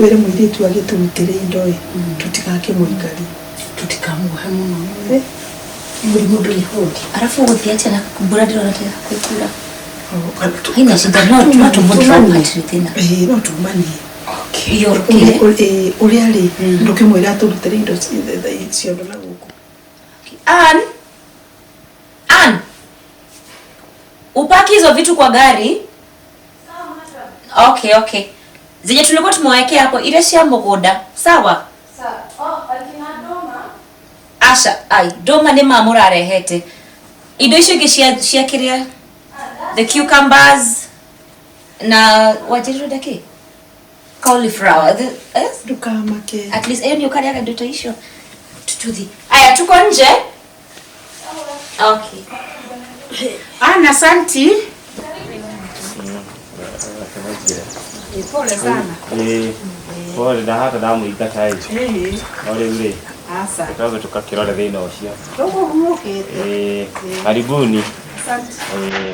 wĩre mũirĩtu agĩtũrutĩre indo ĩ, tũtigakĩmũikarie. Tũtikamuohe mũno. Mũrimũ ndũrĩ hũndi. Arafu ũgũthiĩ atĩa na mbura ndĩrona ta ĩgakũikura? Haina shida, no no tũmũdrop hatirĩ thĩna. Ĩĩ, no tumanie. Yũrũkĩre. Ũrĩa rĩ, ndũkĩmwĩra atũrutĩre indo ciondo na gũkũ. Ann, Ann, upaki hizo vitu kwa gari. Okay, okay. Zenye tulikuwa tumewekea hapo ile cia mũgũnda. Sawa? Asha, ai, ndũma nĩ ma mũrarehete. Indo icio ingĩ cia kĩrĩa, the cucumbers na wanjĩrire ũrenda kĩ? Cauliflower. Eh? Ndũkamake. At least ĩyo nĩ ũkarĩaga indo ta icio. Tututhi. Aya, tuko nje. Okay. Ana, asanti. Pole sana. Ĩĩ, pole ndahata ndamũingata ĩ. Ĩĩ. No rĩu rĩ, Aca. tũtambe tũgakĩrore thĩna ũcio. Tũkũhurũkĩte. Ĩĩ, karibuni. Asante. Ĩĩ.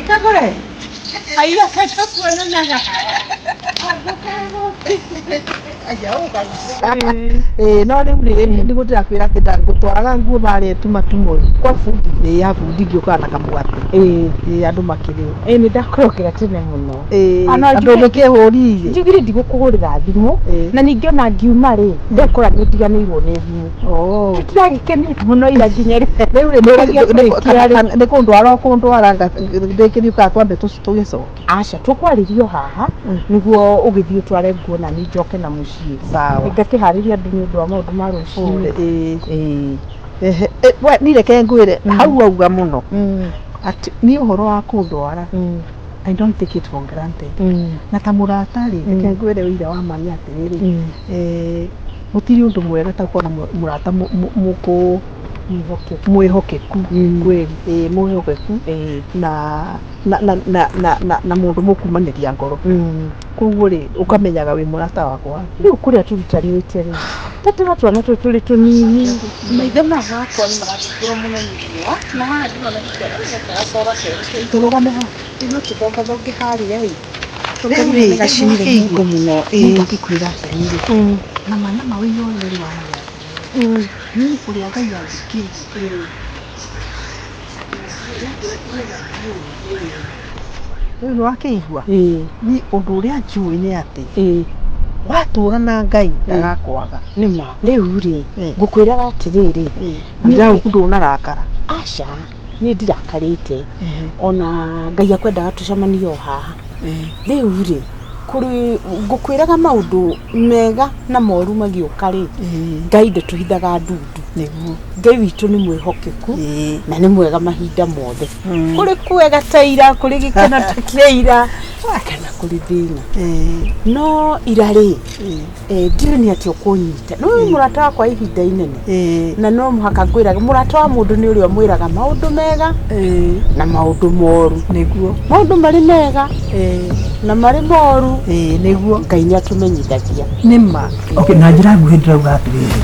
Kagore. Aiya kacha kuonanaga. Ĩĩ, no rĩu rĩ, nĩguo ndĩrakwĩra atĩ ngũtwaraga nguo barĩa tumatumo kwa bundi. Ĩĩ, ya bundi ngĩũkaga na kamũgate. Ĩĩ. Ĩĩ, andũ makĩrĩo. Ĩĩ, nĩ ndakũrokera tene mũno. Ĩĩ, Ana andũ nĩkĩhũri. Njugire ndigũkũhũrĩra thimũ na ningĩ ona ngiuma rĩ, ndekora nĩ ndiganĩirwo nĩ thimũ. Tũtiragĩkenire mũno ira nginya rĩu rĩ, nĩ kũndwara ũkũndwara ndĩkĩrie kana twambe tũgĩcoke? Aca, tũkwarĩrio haha nĩguo ũgĩthiĩ ũtware nguo na niĩ njoke na mũciĩ. Sawa. Ngakĩharĩria andũ nĩ ũndũ wa maũndũ ma rũcinĩ. Ĩĩ. Ehe, we niĩ reke ngwĩre hau wauga mũno atĩ niĩ ũhoro wa kũndwara, I don't take it for granted. Na ta mũrata rĩ, reke ngwĩre ũira wa ma nĩ atĩrĩrĩ, gũtirĩ ũndũ mwega ta gũkorwo na mũrata mũkũ mwĩhokeku kweli. Ĩĩ, mwĩhokeku na na na na na na na mũndũ mũkumanĩria ngoro. Koguo rĩ, ũkamenyaga wĩ mũrata wakwa. Rĩu kũrĩa tũrutanĩte rĩ, tatĩra twana tũtũ tũrĩ tũnini. Maitho maya makwa nĩ marathumbũra mũno nĩ riũa na haha ndĩrona gacora kerũ. Tũrũgame haha. No tũthongathonge harĩa ĩ. Rĩu rĩ, Gacinire ngingo mũno. Ĩĩ, ngĩkwĩra atĩrĩrĩ, nama nama wĩira ũrĩa wa niĩ ũrĩa Ngai anjĩkĩire. Rĩu nĩwakĩigua? Niĩ ũndũ ũrĩa njũĩ nĩ atĩ watũra na Ngai ndagakwaga. Nĩma. Rĩu rĩ, ngũkwĩraga atĩrĩrĩ, Ndĩraũku ndũnarakara. Aca, niĩ ndirakarĩte ona Ngai akwendaga tũcemanie o haha. Rĩu rĩ, kũrĩ ngũkwĩraga maũndũ mega na moru magĩũka rĩ, Ngai ndatũhithaga ndundu. Nĩguo. Ngai witũ nĩ mwĩhokeku na nĩ mwega mahinda mothe. Kũrĩ kwega ta ira, kũrĩ gĩkeno ta kĩa ira, kana kũrĩ thĩna. No ira rĩ, ndirĩ nĩ atĩ ũkũnyita. Nĩ ũyũ mũrata wakwa ihinda inene na no mũhaka ngwĩrage mũrata wa mũndũ nĩ ũrĩa ũmwĩraga maũndũ mega na maũndũ moru. Nĩguo. Maũndũ marĩ mega na marĩ moru. Nĩguo. Ngai nĩ atũmenyithagia. Nĩma. Okay, na njĩra nguhĩ ndĩrauga atĩrĩrĩ,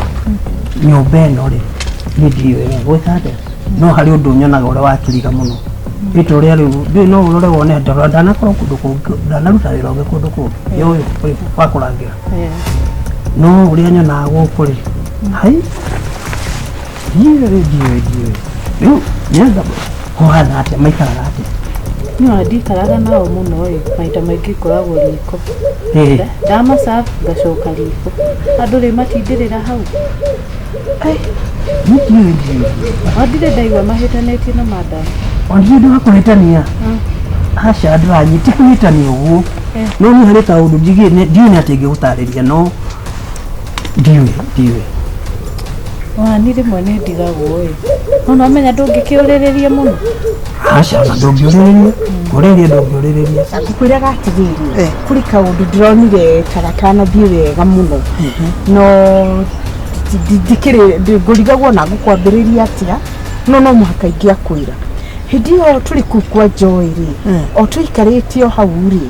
nyũmba ĩno rĩ, niĩ ndiũĩ wega gwĩka atĩa, no harĩ ũndũ nyonaga ũrĩa wakĩriga mũno nĩ ta ũrĩa rĩu ndiũĩ, no ũrore wone ndanakorwo kũndũ kũngĩ, ndanaruta wĩra ũngĩ kũndũ kũngĩ nĩ ũyũ ũrĩ wa kũrangĩra, no ũrĩa nyonaga gũkũ rĩ, hai, ndiũĩ ndiũĩ ndiũĩ rĩu nĩanga kũhana atĩa, maikaraga atĩa? No ndikaraga nao mũno ĩ, maita maingĩ ngoragwo riko. Ĩĩ. Ndamacabu ngacoka riko. Andũ rĩ matindĩrĩra hau. Niĩ ndiũĩ ndiũĩ. O ndirĩ ndaigua mahĩtanĩtie na madam. Ona ndirĩ ndĩ wa kũhĩtania, aca, ndĩranyita kũhĩtania ũguo. No niĩ harĩ kaũndũ ndiũĩ nĩ atĩ ingĩgũtarĩria no ndiũĩ ndiũĩ. Ona niĩ rĩmwe nĩ ndigagwo ĩ. No nĩwamenya ndũngĩkĩũrĩrĩria mũno. Aca ona ndũngĩũrĩrĩria kũrĩrĩria ndũngĩũrĩrĩria. Ngũkwĩraga atĩrĩrĩ, kũrĩ kaũndũ ndĩronire ta gatanathiĩ wega mũno no ndikĩrĩ ngũrigagwo na ngũkwambĩrĩria atĩa no no mũhaka ingĩakwĩra. Hĩndĩ ĩyo tũrĩ kũu kwa Joy rĩ, o tũikarĩte o hau rĩ,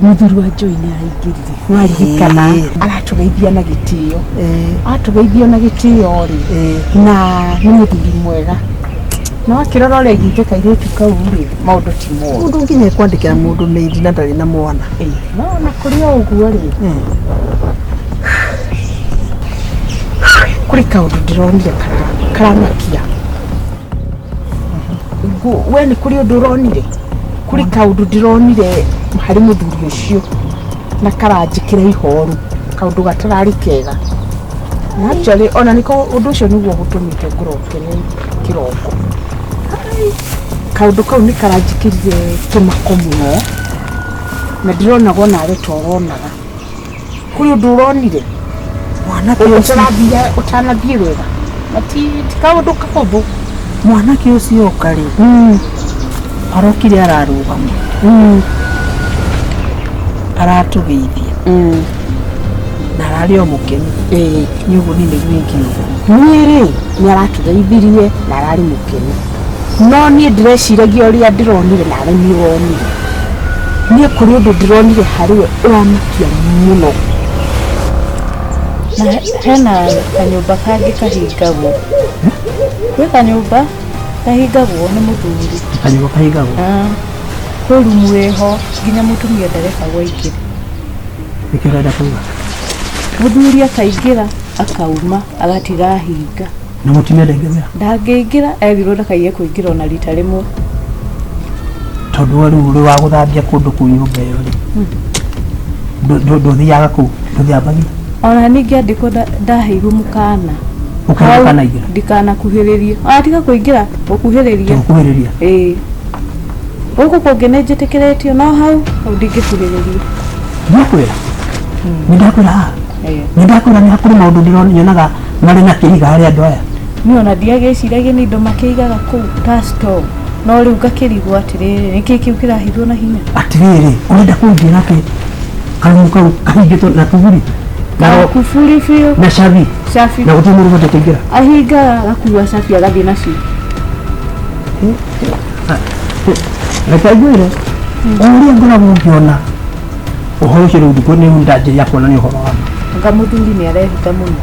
mũthuri wa Joy nĩ araingĩrire, nĩwaririkana aratũgeithia na gĩtĩo, atũgeithia na gĩtĩo rĩ, na nĩ mũthuri mwega. Na wakĩrora ũrĩa aigĩte kairĩtu kau rĩ, maũndũ ti moru. Mũndũ nginya ekwandĩkĩra mũndũ maid na ndarĩ na mwana. No ona kũrĩ o ũguo rĩ, kũrĩ kaũndũ ndĩronire karamakia. We nĩ kũrĩ ũndũ ũronire? Kũrĩ kaũndũ ndĩronire harĩ mũthuri ũcio na karanjĩkĩra ihoru, kaũndũ gatararĩ kega. Na actually ona nĩko ũndũ ũcio nĩguo gũtũmĩte ngũrokere kĩroko. Kaũndũ kau nĩ karanjĩkĩrire kĩmako mũno na ndĩronaga onawe ta ũronaga. Kũrĩ ũndũ ũronire? Mwanake ũcio ũtanathiĩ wega. Na ti kaũndũ kahũthũ. Mwanake ũcio oka rĩ, arokire ararũgama, aratũgeithia na ararĩ o mũkenu. Nĩ ũguo niĩ nĩguo ingiuga. Niĩ rĩ, nĩ aratũgeithirie na ararĩ mũkenu. No niĩ ndĩreciragia ũrĩa ndĩronire nawe nĩ ũronire. Niĩ kũrĩ ũndũ ndĩronire harĩ we ũramakia mũno. Na hena kanyũmba kangĩ kahingagwo. Gwĩ kanyũmba kahingagwo nĩ mũthuri. Kanyũmba kahingagwo? Kwĩ rumu ĩho nginya mũtumia ndarekagwo aingĩre. Nĩkĩo ũrenda kuga? Mũthuri akaingĩra akauma agatiga ahinga. Na mũtumia ndaingĩra? Ndangĩingĩra, erirwo ndakaiye kũingĩra ona rita rĩmwe. Tondũ we rĩu ũrĩ wa gũthambia kũndũ kũu nyũmba ĩyo rĩ, ndũthiaga kũu, ndũthambagia? Ona ningĩ andĩkwo ndaheirwo mũkana. Ũkĩheo mũkana ingĩra? Ndikanakuhĩrĩrie. Ona tiga kũingĩra, gũkuhĩrĩria. Gũkuhĩrĩria? Ĩĩ. Gũkũ kũngĩ nĩ njĩtĩkĩrĩtio, no hau, hau ndingĩkuhĩrĩria. Ndakwĩra? Nĩ ndakwĩra haha? Nĩ ndakwĩra nĩ hakũrĩ maũndũ ndĩrona nyonaga marĩ na kĩhiga harĩ andũ aya. Niĩ ona ndiagĩciragia nĩ indo makĩigaga kũu ta store. No rĩu ngakĩrigwo atĩrĩrĩ, nĩkĩ kĩu kĩrahithwo na hinya? Atĩrĩrĩ, ũrenda kũnjĩra atĩ karumu kau kahingĩtwo na kuburi? Na kuburi biũ. Na cabi? Cabi. Na gũtirĩ mũndũ ũbatiĩ kũingĩra? Ahingaga agakua cabi agathiĩ nacio. Reke ngwĩre, o ũrĩa ngoragwo ngĩona ũhoro ũcio rĩu ndikũ nĩ ndanjĩrĩria kuona nĩ ũhoro wa ma. Anga mũthuri nĩ arehitha mũno.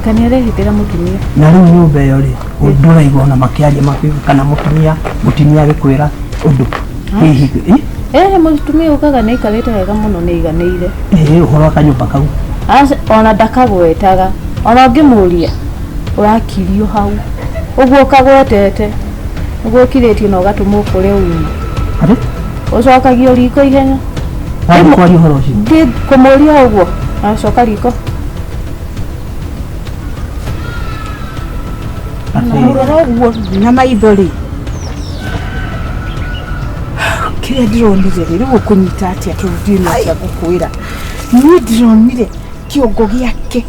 Ka nĩ arehithĩra mũtumia. Na rĩu nyũmba ĩyo rĩ, ndũraigua ona makĩaria makiuga kana mũtumia mũtumia agĩkwĩra ũndũ hihi Mũtumia ugaga nĩ aikarĩte wega mũno nĩ aiganĩire. Ũhoro wa kanyũmba kau. Aca, ona ndakagwetaga. Ona ũngĩmũria ũrakirio hau. Ũguo ũkagwetete. Ũguo ũkirĩtio na ũgatũmwo kũrĩa uma. Atĩ? Ũcokagio riko ihenya. Wathiĩ kwaria ũhoro ũcio? Thiĩ kũmũria ũguo, acoka riko. Mũrora ũguo na maitho rĩ, kĩrĩa ndĩronire rĩ, rĩu ũkũnyita atĩa tondũ ndiũĩ nĩ atĩa ngũkwĩra. Niĩ ndĩronire kĩongo gĩake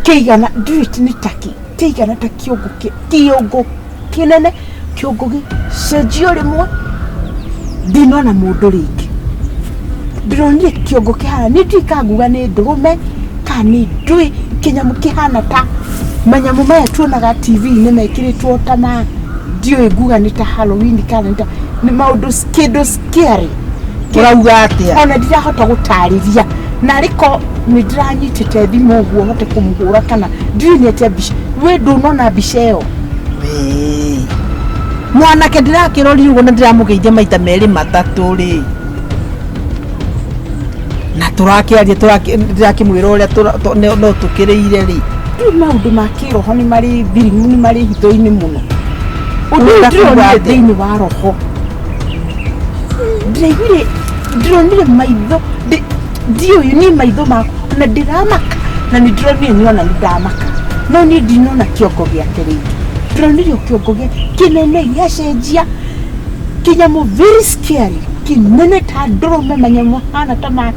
kĩigana, ndiũĩ nĩ ta kĩ, kĩigana ta kĩongo kĩongo kĩnene, kĩongo gĩcenjio rĩmwe, ndinona mũndũ rĩngĩ. Ndĩronire kĩongo kĩhana, niĩ ndiũĩ kana nguga nĩ ndũrũme kana nĩ ndũĩ, kĩnyamũ kĩhana ta manyamũ maya tuonaga TV-inĩ mekĩrĩtwo ta ma, ndiũĩ nguga nĩ ta Halloween kana nĩ ta, nĩ maũndũ kĩndũ scary. Ũrauga atĩa? Ona ndirahota gũtarĩria. Na arĩko nĩ ndĩranyitĩte thimũ ũguo hote kũmũhũra kana ndiũĩ nĩ atĩa mbica. We ndũnona mbica ĩyo? Mwanake ndĩrakĩroria ũguo na ndĩramũgeithia maita merĩ matatũ rĩ. Na tũrakĩaria ndĩrakĩmwĩra ũrĩa no tũkĩrĩire rĩ. Rĩu maũndũ ma kĩroho nĩ marĩ thirimu, nĩ marĩ hitho-inĩ mũno. Ũndũ ũyũ ndĩronire thĩinĩ wa roho. Ndĩraiguire, ndĩronire maitho, ndiũĩ niĩ maitho makwa, na ndĩramaka, na nĩ ndĩronire nĩ ona nĩ ndamaka. No niĩ ndinona kĩongo gĩake rĩngĩ. Ndĩronire o kĩongo gĩake kĩnene gĩacenjia, kĩnyamũ very scary. Kĩnene ta ndũrũme manyamũ hana ta ma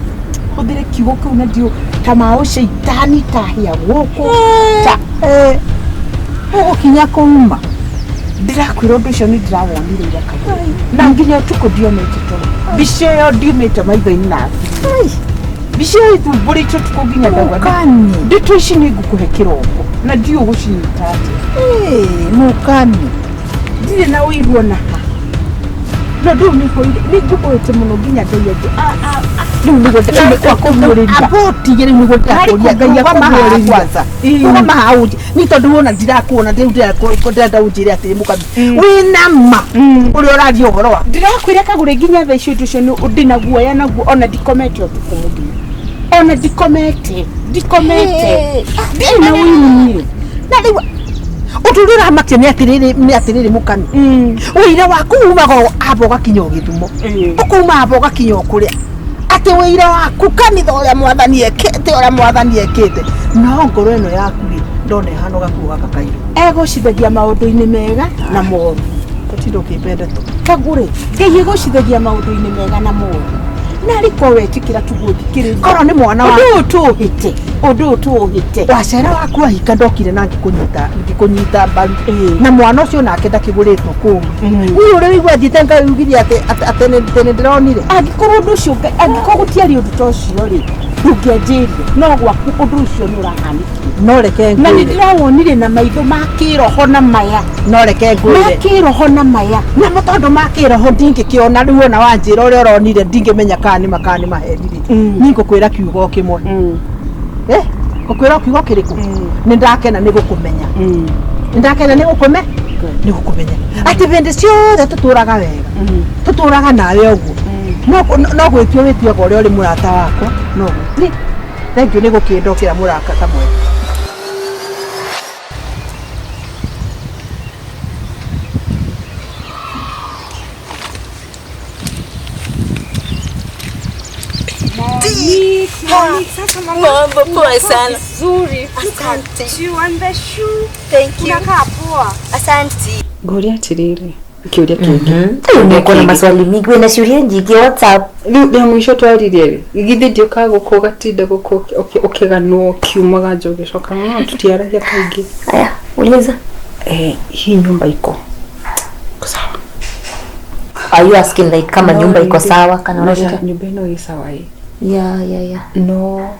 hũthĩre kiugo kĩu na ndiũ ta ma ũcaitani ta hĩa gũkũ ta Ũgũkinya kũuma. Ndĩrakwĩra ũndũ ũcio nĩ ndĩrawonire ira kaingĩ na nginya ũtukũ ndionete toro. Mbica ĩyo ndiumĩte maitho-inĩ na hakiri. Mbica ĩyo ĩthumbũrĩte ũtukũ nginya ndauga Mũkani. Ndeto ici nĩ ngũkũhe kĩroko na ndiũĩ gũcinyita atĩa. Mũkani. Ndirĩ na ũiru ona ha. No ndũu nĩ ngũhũĩte mũno nginya Ngai angĩ. Rĩu nĩguo ndĩrakũria kũguũrĩria. Aboti rĩu nĩguo ndĩrakũria Ngai akũguũrĩria kwanza. Rũgama haha ũnjĩ. Ni tondũ wona ndirakuona rĩu ndĩrenda ũnjĩre atĩrĩ mũkami. Wĩna ma ũrĩa ũraria ũhoro wa. Ndĩrakwĩra kagũre nginya thaa icio ũndũ ũcio nĩ ndĩna guoya naguo ona ndikomete ũtukũ mũgima. Ona ndikomete. Ndikomete. Ndirĩ na ũiru niĩ. Na rĩu ũndũ ũrĩa ũramakia nĩ atĩrĩrĩ nĩ atĩrĩrĩ mũkami. Ũira waku umaga amba ũgakinya o Gĩthumo. Ũkauma amba ũgakinya o kũrĩa. Atĩ ũira waku kanitha ũrĩa mwathani ekĩte ũrĩa mwathani ekĩte. No ngoro ĩno yaku rĩ ndona ĩhana gakuo gaka kairũ. Egocithagia maũndũ-inĩ mega na moru. Tũtinda ũkĩmbe ndeto. Kagũre Ngai egocithagia maũndũ-inĩ mega na moru. Narĩ korwo wetĩkĩra tu gũthikĩrĩria. Korwo nĩ mwana wa Ũndũ ũyũ tũũhĩte. Ũndũ ũyũ tũũhĩte. Wacera waku ahika ndokire na ngĩkũnyita mbaru. Na mwana ũcio nake ndakĩgũrĩtwo kũu. Niĩ ũrĩa ũigua thiĩte ngaugirie atĩ atĩ nĩ ndĩronire. Angĩkorwo ũndũ ũcio angĩkorwo gũtiarĩ ũndũ ta ũcio rĩ, ndũngĩanjĩrire. No gwaku ũndũ ũcio nĩ ũrahanĩkire. No reke Na nĩ ngwĩre. ndĩrawonire na maitho ma kĩroho na maya. No reke ngwĩre. Ma kĩroho na maya. Namo tondũ ma kĩroho ndingĩkĩona rĩu ona wanjĩra ũrĩa ũronire ndingĩmenya kana nĩ ma kana nĩ maheni rĩ. Niĩ ngũkwĩra kiugo kĩmwe. Ngũkwĩra kiugo kĩrĩkũ? Nĩ ndakena nĩ gũkũmenya. Nĩ ndakena nĩ gũkũme? Nĩ gũkũmenya. Atĩ hĩndĩ ciothe tũtũraga wega. Tũtũraga nawe ũguo. No gwĩtio wĩtuaga ũrĩa ũrĩ mũrata wakwa. No gwĩtio. Thengiũ nĩ gũkĩndokera mũrata ta mwega. Mambo poa sana. Vizuri. Asante. You and the shoe. Thank you. Unakaa poa. Asante. Ngũria atĩrĩrĩ, kĩũria kĩngĩ. Uko na maswali mingi wena ciũria nyingĩ WhatsApp. Rĩu rĩa mũico twaririe rĩ, githĩ ndiũkaga gũkũ ũgatinda gũkũ ũkĩganwo ũkiumaga nja ũgĩcoka no tũtiaragia kaingĩ. Aya, uliza. Hii nyumba iko sawa? Are you asking like kama nyumba iko sawa kana unataka? Nyumba ĩno ĩ sawa ĩ. Yeah. No.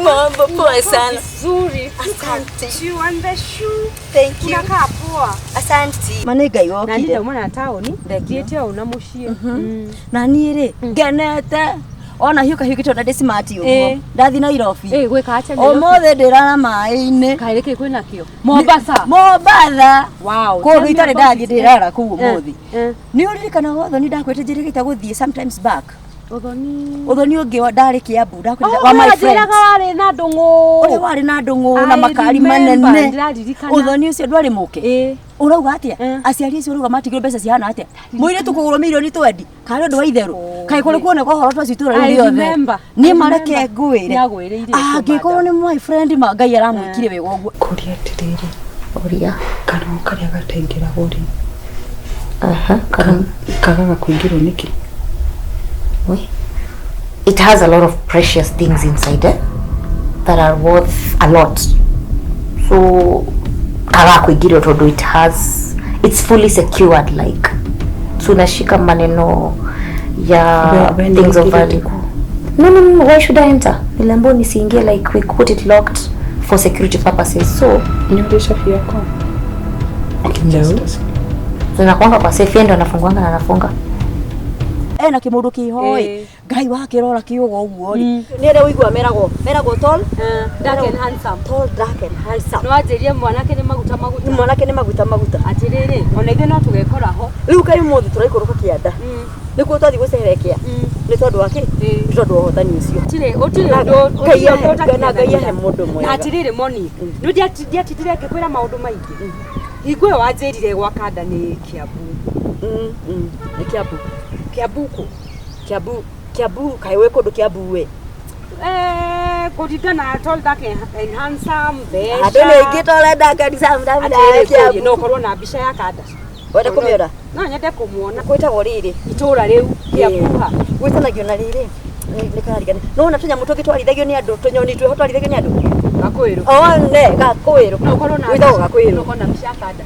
Mambo poa sana. Vizuri. Asante. You and the shoe. Thank you. Unakaa poa. Asante. Mane Ngai Na wokire. niĩ ndauma na taũni, thiĩte o na mũciĩ. Na niĩ rĩ, ngenete. Ona hiũka hiũkĩte ona ndĩ smart ũguo. Ndathi Nairobi. Gwĩka atĩa Nairobi? Ũmũthĩ ndĩrara maĩ-inĩ. Kaĩ nĩkĩ kwĩna kĩo? Mombasa. Mombasa. Wow. Kũndũ itarĩ ndathiĩ ndĩrara kũu ũmũthĩ. Nĩ ũririkanaga ũthoni ndakwĩte njĩrĩgĩte gũthiĩ sometimes back. Ũthoni. Ũthoni ũngĩ wa ndarĩ Kiambu ndakwĩrire wa my friend. Ũrĩa warĩ na ndũng'ũ. Ũrĩa warĩ na ndũng'ũ na makari manene. Ũthoni ũcio ndwarĩ mũke. Ũrauga atĩa? Aciari acio ũrauga matigirwo mbeca cihana atĩa? Mũirĩtu kũgũrwo mirioni 20. Karĩ ũndũ wa itherũ. Kaĩ kũrĩ kuoneka ũhoro twacio itũra rĩu rĩothe. Niĩ mareke ngwĩre. Angĩkorwo nĩ my friend ma Ngai aramwĩkire wega ũguo. Kũria atĩrĩrĩ. Ũria. Kanua karĩa gataingĩragwo rĩ. Aha, kagaga kũingĩrwo nĩkĩ? It has a lot of precious things inside it that are worth a lot. So kaga kuingirwo tondu it has, it's fully secured, like tunashika maneno ya things of value. No, why should I enter? Niliambiwa nisiingie, like we put it locked for security purposes. So niulisha safi yako. Okay, no. Zinakuanga kwa safe, ndio anafunguanga na anafunga. Ena kimundu kihoi Ngai wakirora kiugo uguo ri ni ria uigua meragwo tall dark and handsome. Tall, dark and handsome. No anjirie mwanake ni maguta maguta. Mwanake ni maguta maguta. Atiriri ona ithuĩ no tũgekora ho. Riu kai mũthĩ tũraikũrũka kĩanda. Nĩkuo twathi gũcerekea. Nĩ tondũ wa kĩ? Nĩ tondũ wa ũhotani ũcio. Tirĩ ũtirĩ ũndũ na Ngai ahe mũndũ mwega. Na atiriri Monique, nĩ ndiatindire ngĩkwĩra maũndũ maingĩ. Hingo ĩyo wanjĩrire gwa kanda nĩ Kiambu. Nĩ Kiambu. Kiambu kũ? Kiambu, Kiambu, kaĩ wĩ kũndũ Kiambu we? Kũringana tall dark and handsome mbeca. Andũ nĩ aingĩ ta ũrenda kanitha Atĩrĩrĩ, no ũkorwo na mbica ya kanda. Wenda kũmĩona? No nyende kũmuona. Gwĩtagwo rĩrĩ. Itũra rĩu kĩakuha. Gwĩtanagio na rĩrĩ. Nĩ kararigana. No wona tũnyamũ tũngĩ twarithagio nĩ andũ, tũnyoni twĩho twarithagio nĩ andũ. Gakwĩrũ. One, gakwĩrũ. No ũkorwo na Gwĩtagwo gakwĩrũ. No ũkorwo na mbica ya kanda.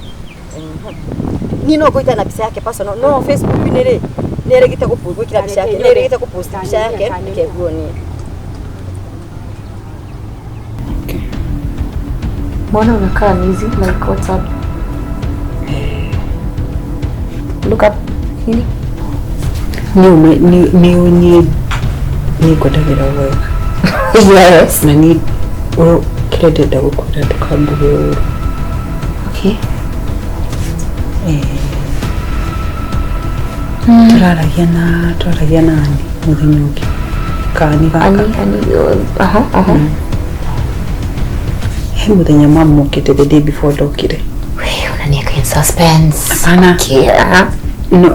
Niĩ no ngũita na mbica yake personal. No Facebook-inĩ rĩ, nĩ erĩgĩte gwĩkĩra mbica yake. Nĩ erĩgĩte kũpost mbica yake, reke nguonie. Mbona unakaa busy like what's up? Look up. Nini? Nĩ niĩ ngwendagĩra wega. Yes. Na niĩ kĩrĩa ndĩrenda gũkwĩra ndũkambuge ũru. Okay. Tũraragia na Ani mũthenya ũngĩ. Kaani gaka. Ani, aha, aha. He mũthenya mamũkĩte the day before ndokire. Unaniweka in suspense. Hapana. Okay, aha. No,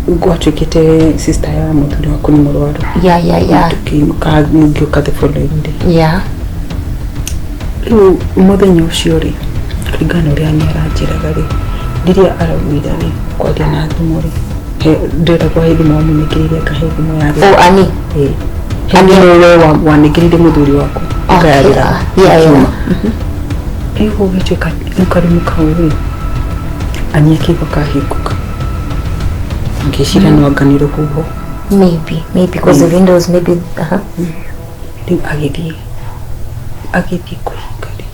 gwatuĩkĩte sister ya mũthuri waku nĩ mũrwaru. Yeah. Tũkĩinũka ngĩũka the following day. Yeah. Rĩu mũthenya ũcio rĩ, kũringana na ũrĩa Ani aranjĩraga rĩ, rĩrĩa araugire rĩ, kwaria na thimũ rĩ, ndĩrenda kwa he thimũ wamũnengereire akahe thimũ yake. Oh, Ani. Ĩĩ. He thimũ we wanengereire mũthuri waku. Ũkayarĩra. Yeah. Rĩu gũgĩtuĩka rĩu karumu kau rĩ, Ani akĩigua kahingũka. Ngĩciria no anga nĩ rũhuho. Maybe because the windows maybe. Aha. Rĩu agĩthiĩ kũhinga rĩ.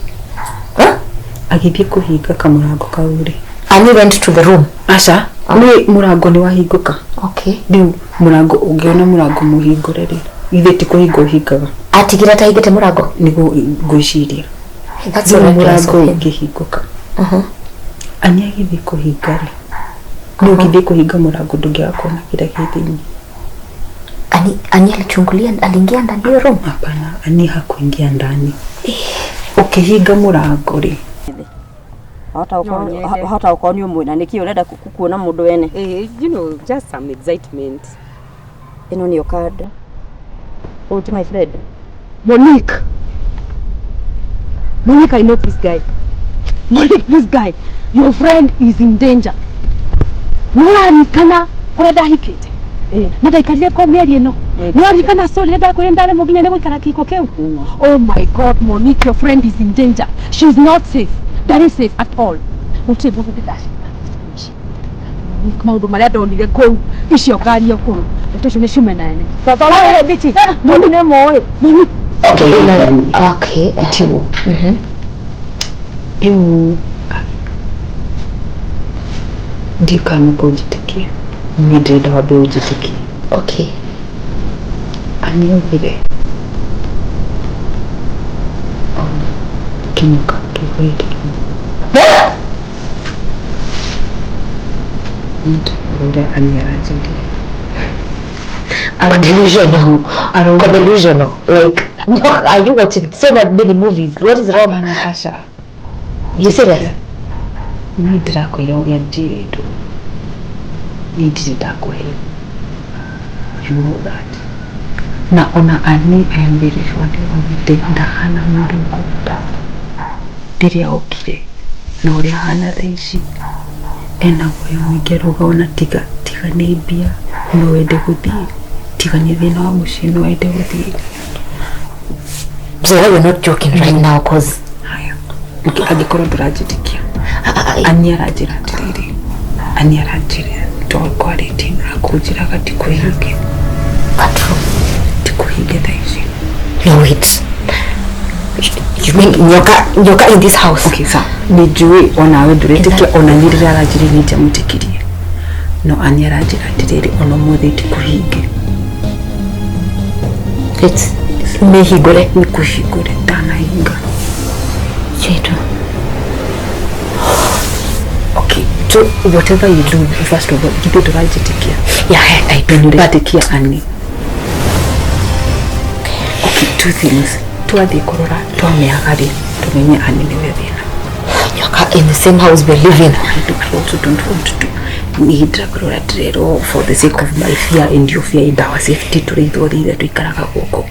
Agĩthiĩ kũhinga kamũrango kau rĩ. Ani went to the room. Aca, nĩ mũrango nĩ wahingũka. Okay. Rĩu mũrango ũngĩona mũrango mũhingũre rĩ, ithe ti kũhinga ũhingaga. Atigire atahingĩte mũrango? Nĩguo ngwĩciria. That's so reckless mũrango of him. ũngĩhingũka. Uh-huh. Ani agĩthiĩ kũhinga rĩ, nĩ ũngĩthiĩ kũhinga mũrango ndũngĩaga kuona kĩrĩa kĩ thĩinĩ. Ani alichungulia, aliingia ndani ya room? Hapana, Ani hakuingia ndani. Ũkĩhinga mũrango rĩ, Wahota gũkorwo nĩ ũmwe na nĩkĩ ũrenda kuona mũndũ wene. You know, just some excitement. Ĩno nĩyo kanda. Oh, to my friend. Monique. Monique, I know this guy. Monique, this guy. Your friend is in danger. Nĩũraririkana kũrĩa ndahikĩte? Na ndaikarire kwa mĩeri ĩno. Nĩũraririkana story ĩrĩa ndakwĩrire ndaremwo nginya nĩ gũikara kĩhiko kĩu? Oh my God, Monique, your friend is in danger. She is not safe. Ndarĩ safe at all. Gũtirĩ mũndũ ndĩndacina. Maũndũ marĩa ndonire kũu, icio ngario kũu. Ndeto icio nĩ ciume nene. Monique nĩ moĩ. Monique. Okay. Tiguo. Rĩu ndiũĩ kana nĩ ũkũnjĩtĩkia. Niĩ ndĩrenda wambe ũnjĩtĩkie. Okay. Ani augire ona kĩnyoka kĩihũrĩte kĩnyua. Ũrĩa Ani aranjĩrire. I'm delusional. I'm delusional. Like, are you watching so many movies? What is wrong? Aca. You serious? Niĩ ndĩrakwĩra ũrĩa njĩrĩtwo. Niĩ ndirĩ ndakũhe. You know that. Na ona Ani I am very sure nĩ ndahana mũndũ ngũnda. Rĩrĩa okire na ũrĩa ahana thaa ici ena guoya mũingĩ arauga ona tiga nĩ mbia no wende gũthiĩ, tiga nĩ thĩna wa mũciĩ no wende gũthiĩ. So we're not joking right now cause haya angĩkorwo ndũranjĩtĩkia Ani aranjĩra atĩrĩrĩ, Ani aranjĩra twarĩtie na akũnjĩraga tikũhinge. Tikũhinge thaa ici. No wait. You mean nyoka in this house? Okay, sawa. Nĩ njũĩ onawe ndũretĩkia ona niĩ rĩrĩa aranjĩrire nĩ ndiamwĩtĩkirie. No Ani aranjĩra atĩrĩrĩ ona ũmũthĩ tikũhinge. Wait. Nĩhingũre? Nĩkũhingũre ndanahinga. Chetu. Okay, so whatever you do, first of all, githĩ ndũranjĩtĩkia? Yeah, I do. Ndũretĩkia Ani. Okay, two things. Twathiĩ kũrora twamĩaga rĩ, tũmenye Ani nĩwe thĩna. Nyoka in the same house we live in. I also don't want to. Niĩ ndĩrakwĩra ũrĩa ndĩrerwo for the sake of my fear and your fear and our safety tũrĩ ithuothe ithe tũikaraga gũkũ.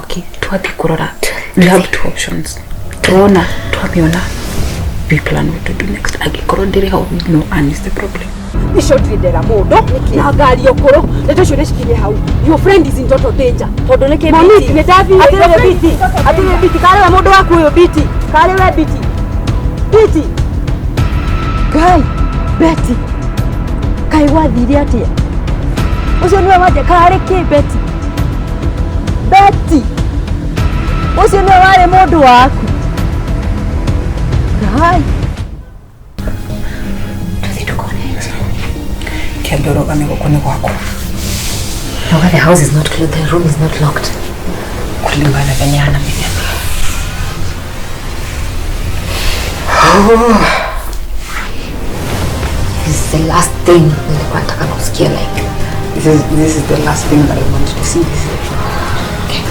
Okay, twathiĩ kũrora, we have two options. Tuona twamĩona, we plan what to do next. Angĩkorwo ndĩrĩ ho, we know Ann is the problem. Icio ndirĩ ndera mũndũ na ngari ũkũrũ ndeto icio nĩcikinye hau. Your friend is in total danger. Tondũ nĩkĩ? Monique, nĩ ndathiĩ. Atirĩrĩ Biti, atirĩrĩ Biti, karĩ we mũndũ waku ũyũ Biti, karĩ we Biti, Biti. Ngai, Betty, kaĩ gwathire atĩa? Ũcio nĩwe wanja karĩ kĩ Betty? Betty, ũcio nĩwe warĩ mũndũ waku. Ngai. Kĩambe ũrũgame gũkũ nĩ gwakwa. Noga, the house is not closed, the room is not locked. Kulingana venye anamenya. This is the last thing nilikuwa nataka kusikia like. This is the last thing that I want to see. This is okay.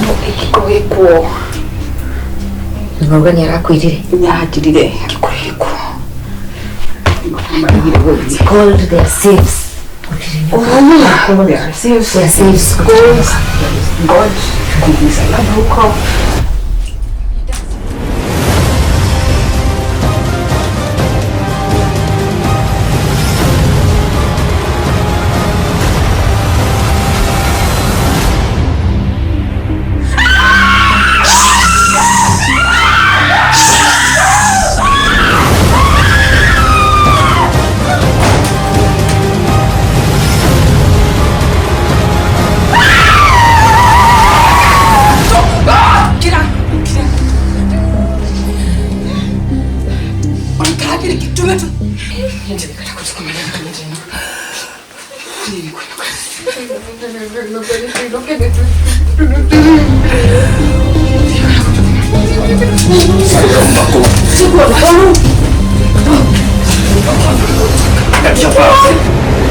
No, gĩko gĩkuo. Nĩmauga nĩ arakwĩrire? Nĩanjĩrire gĩko gĩkuo. It's called their safes. Oh, there are safes. There are safes. God, God, msalaba huko. Thank you.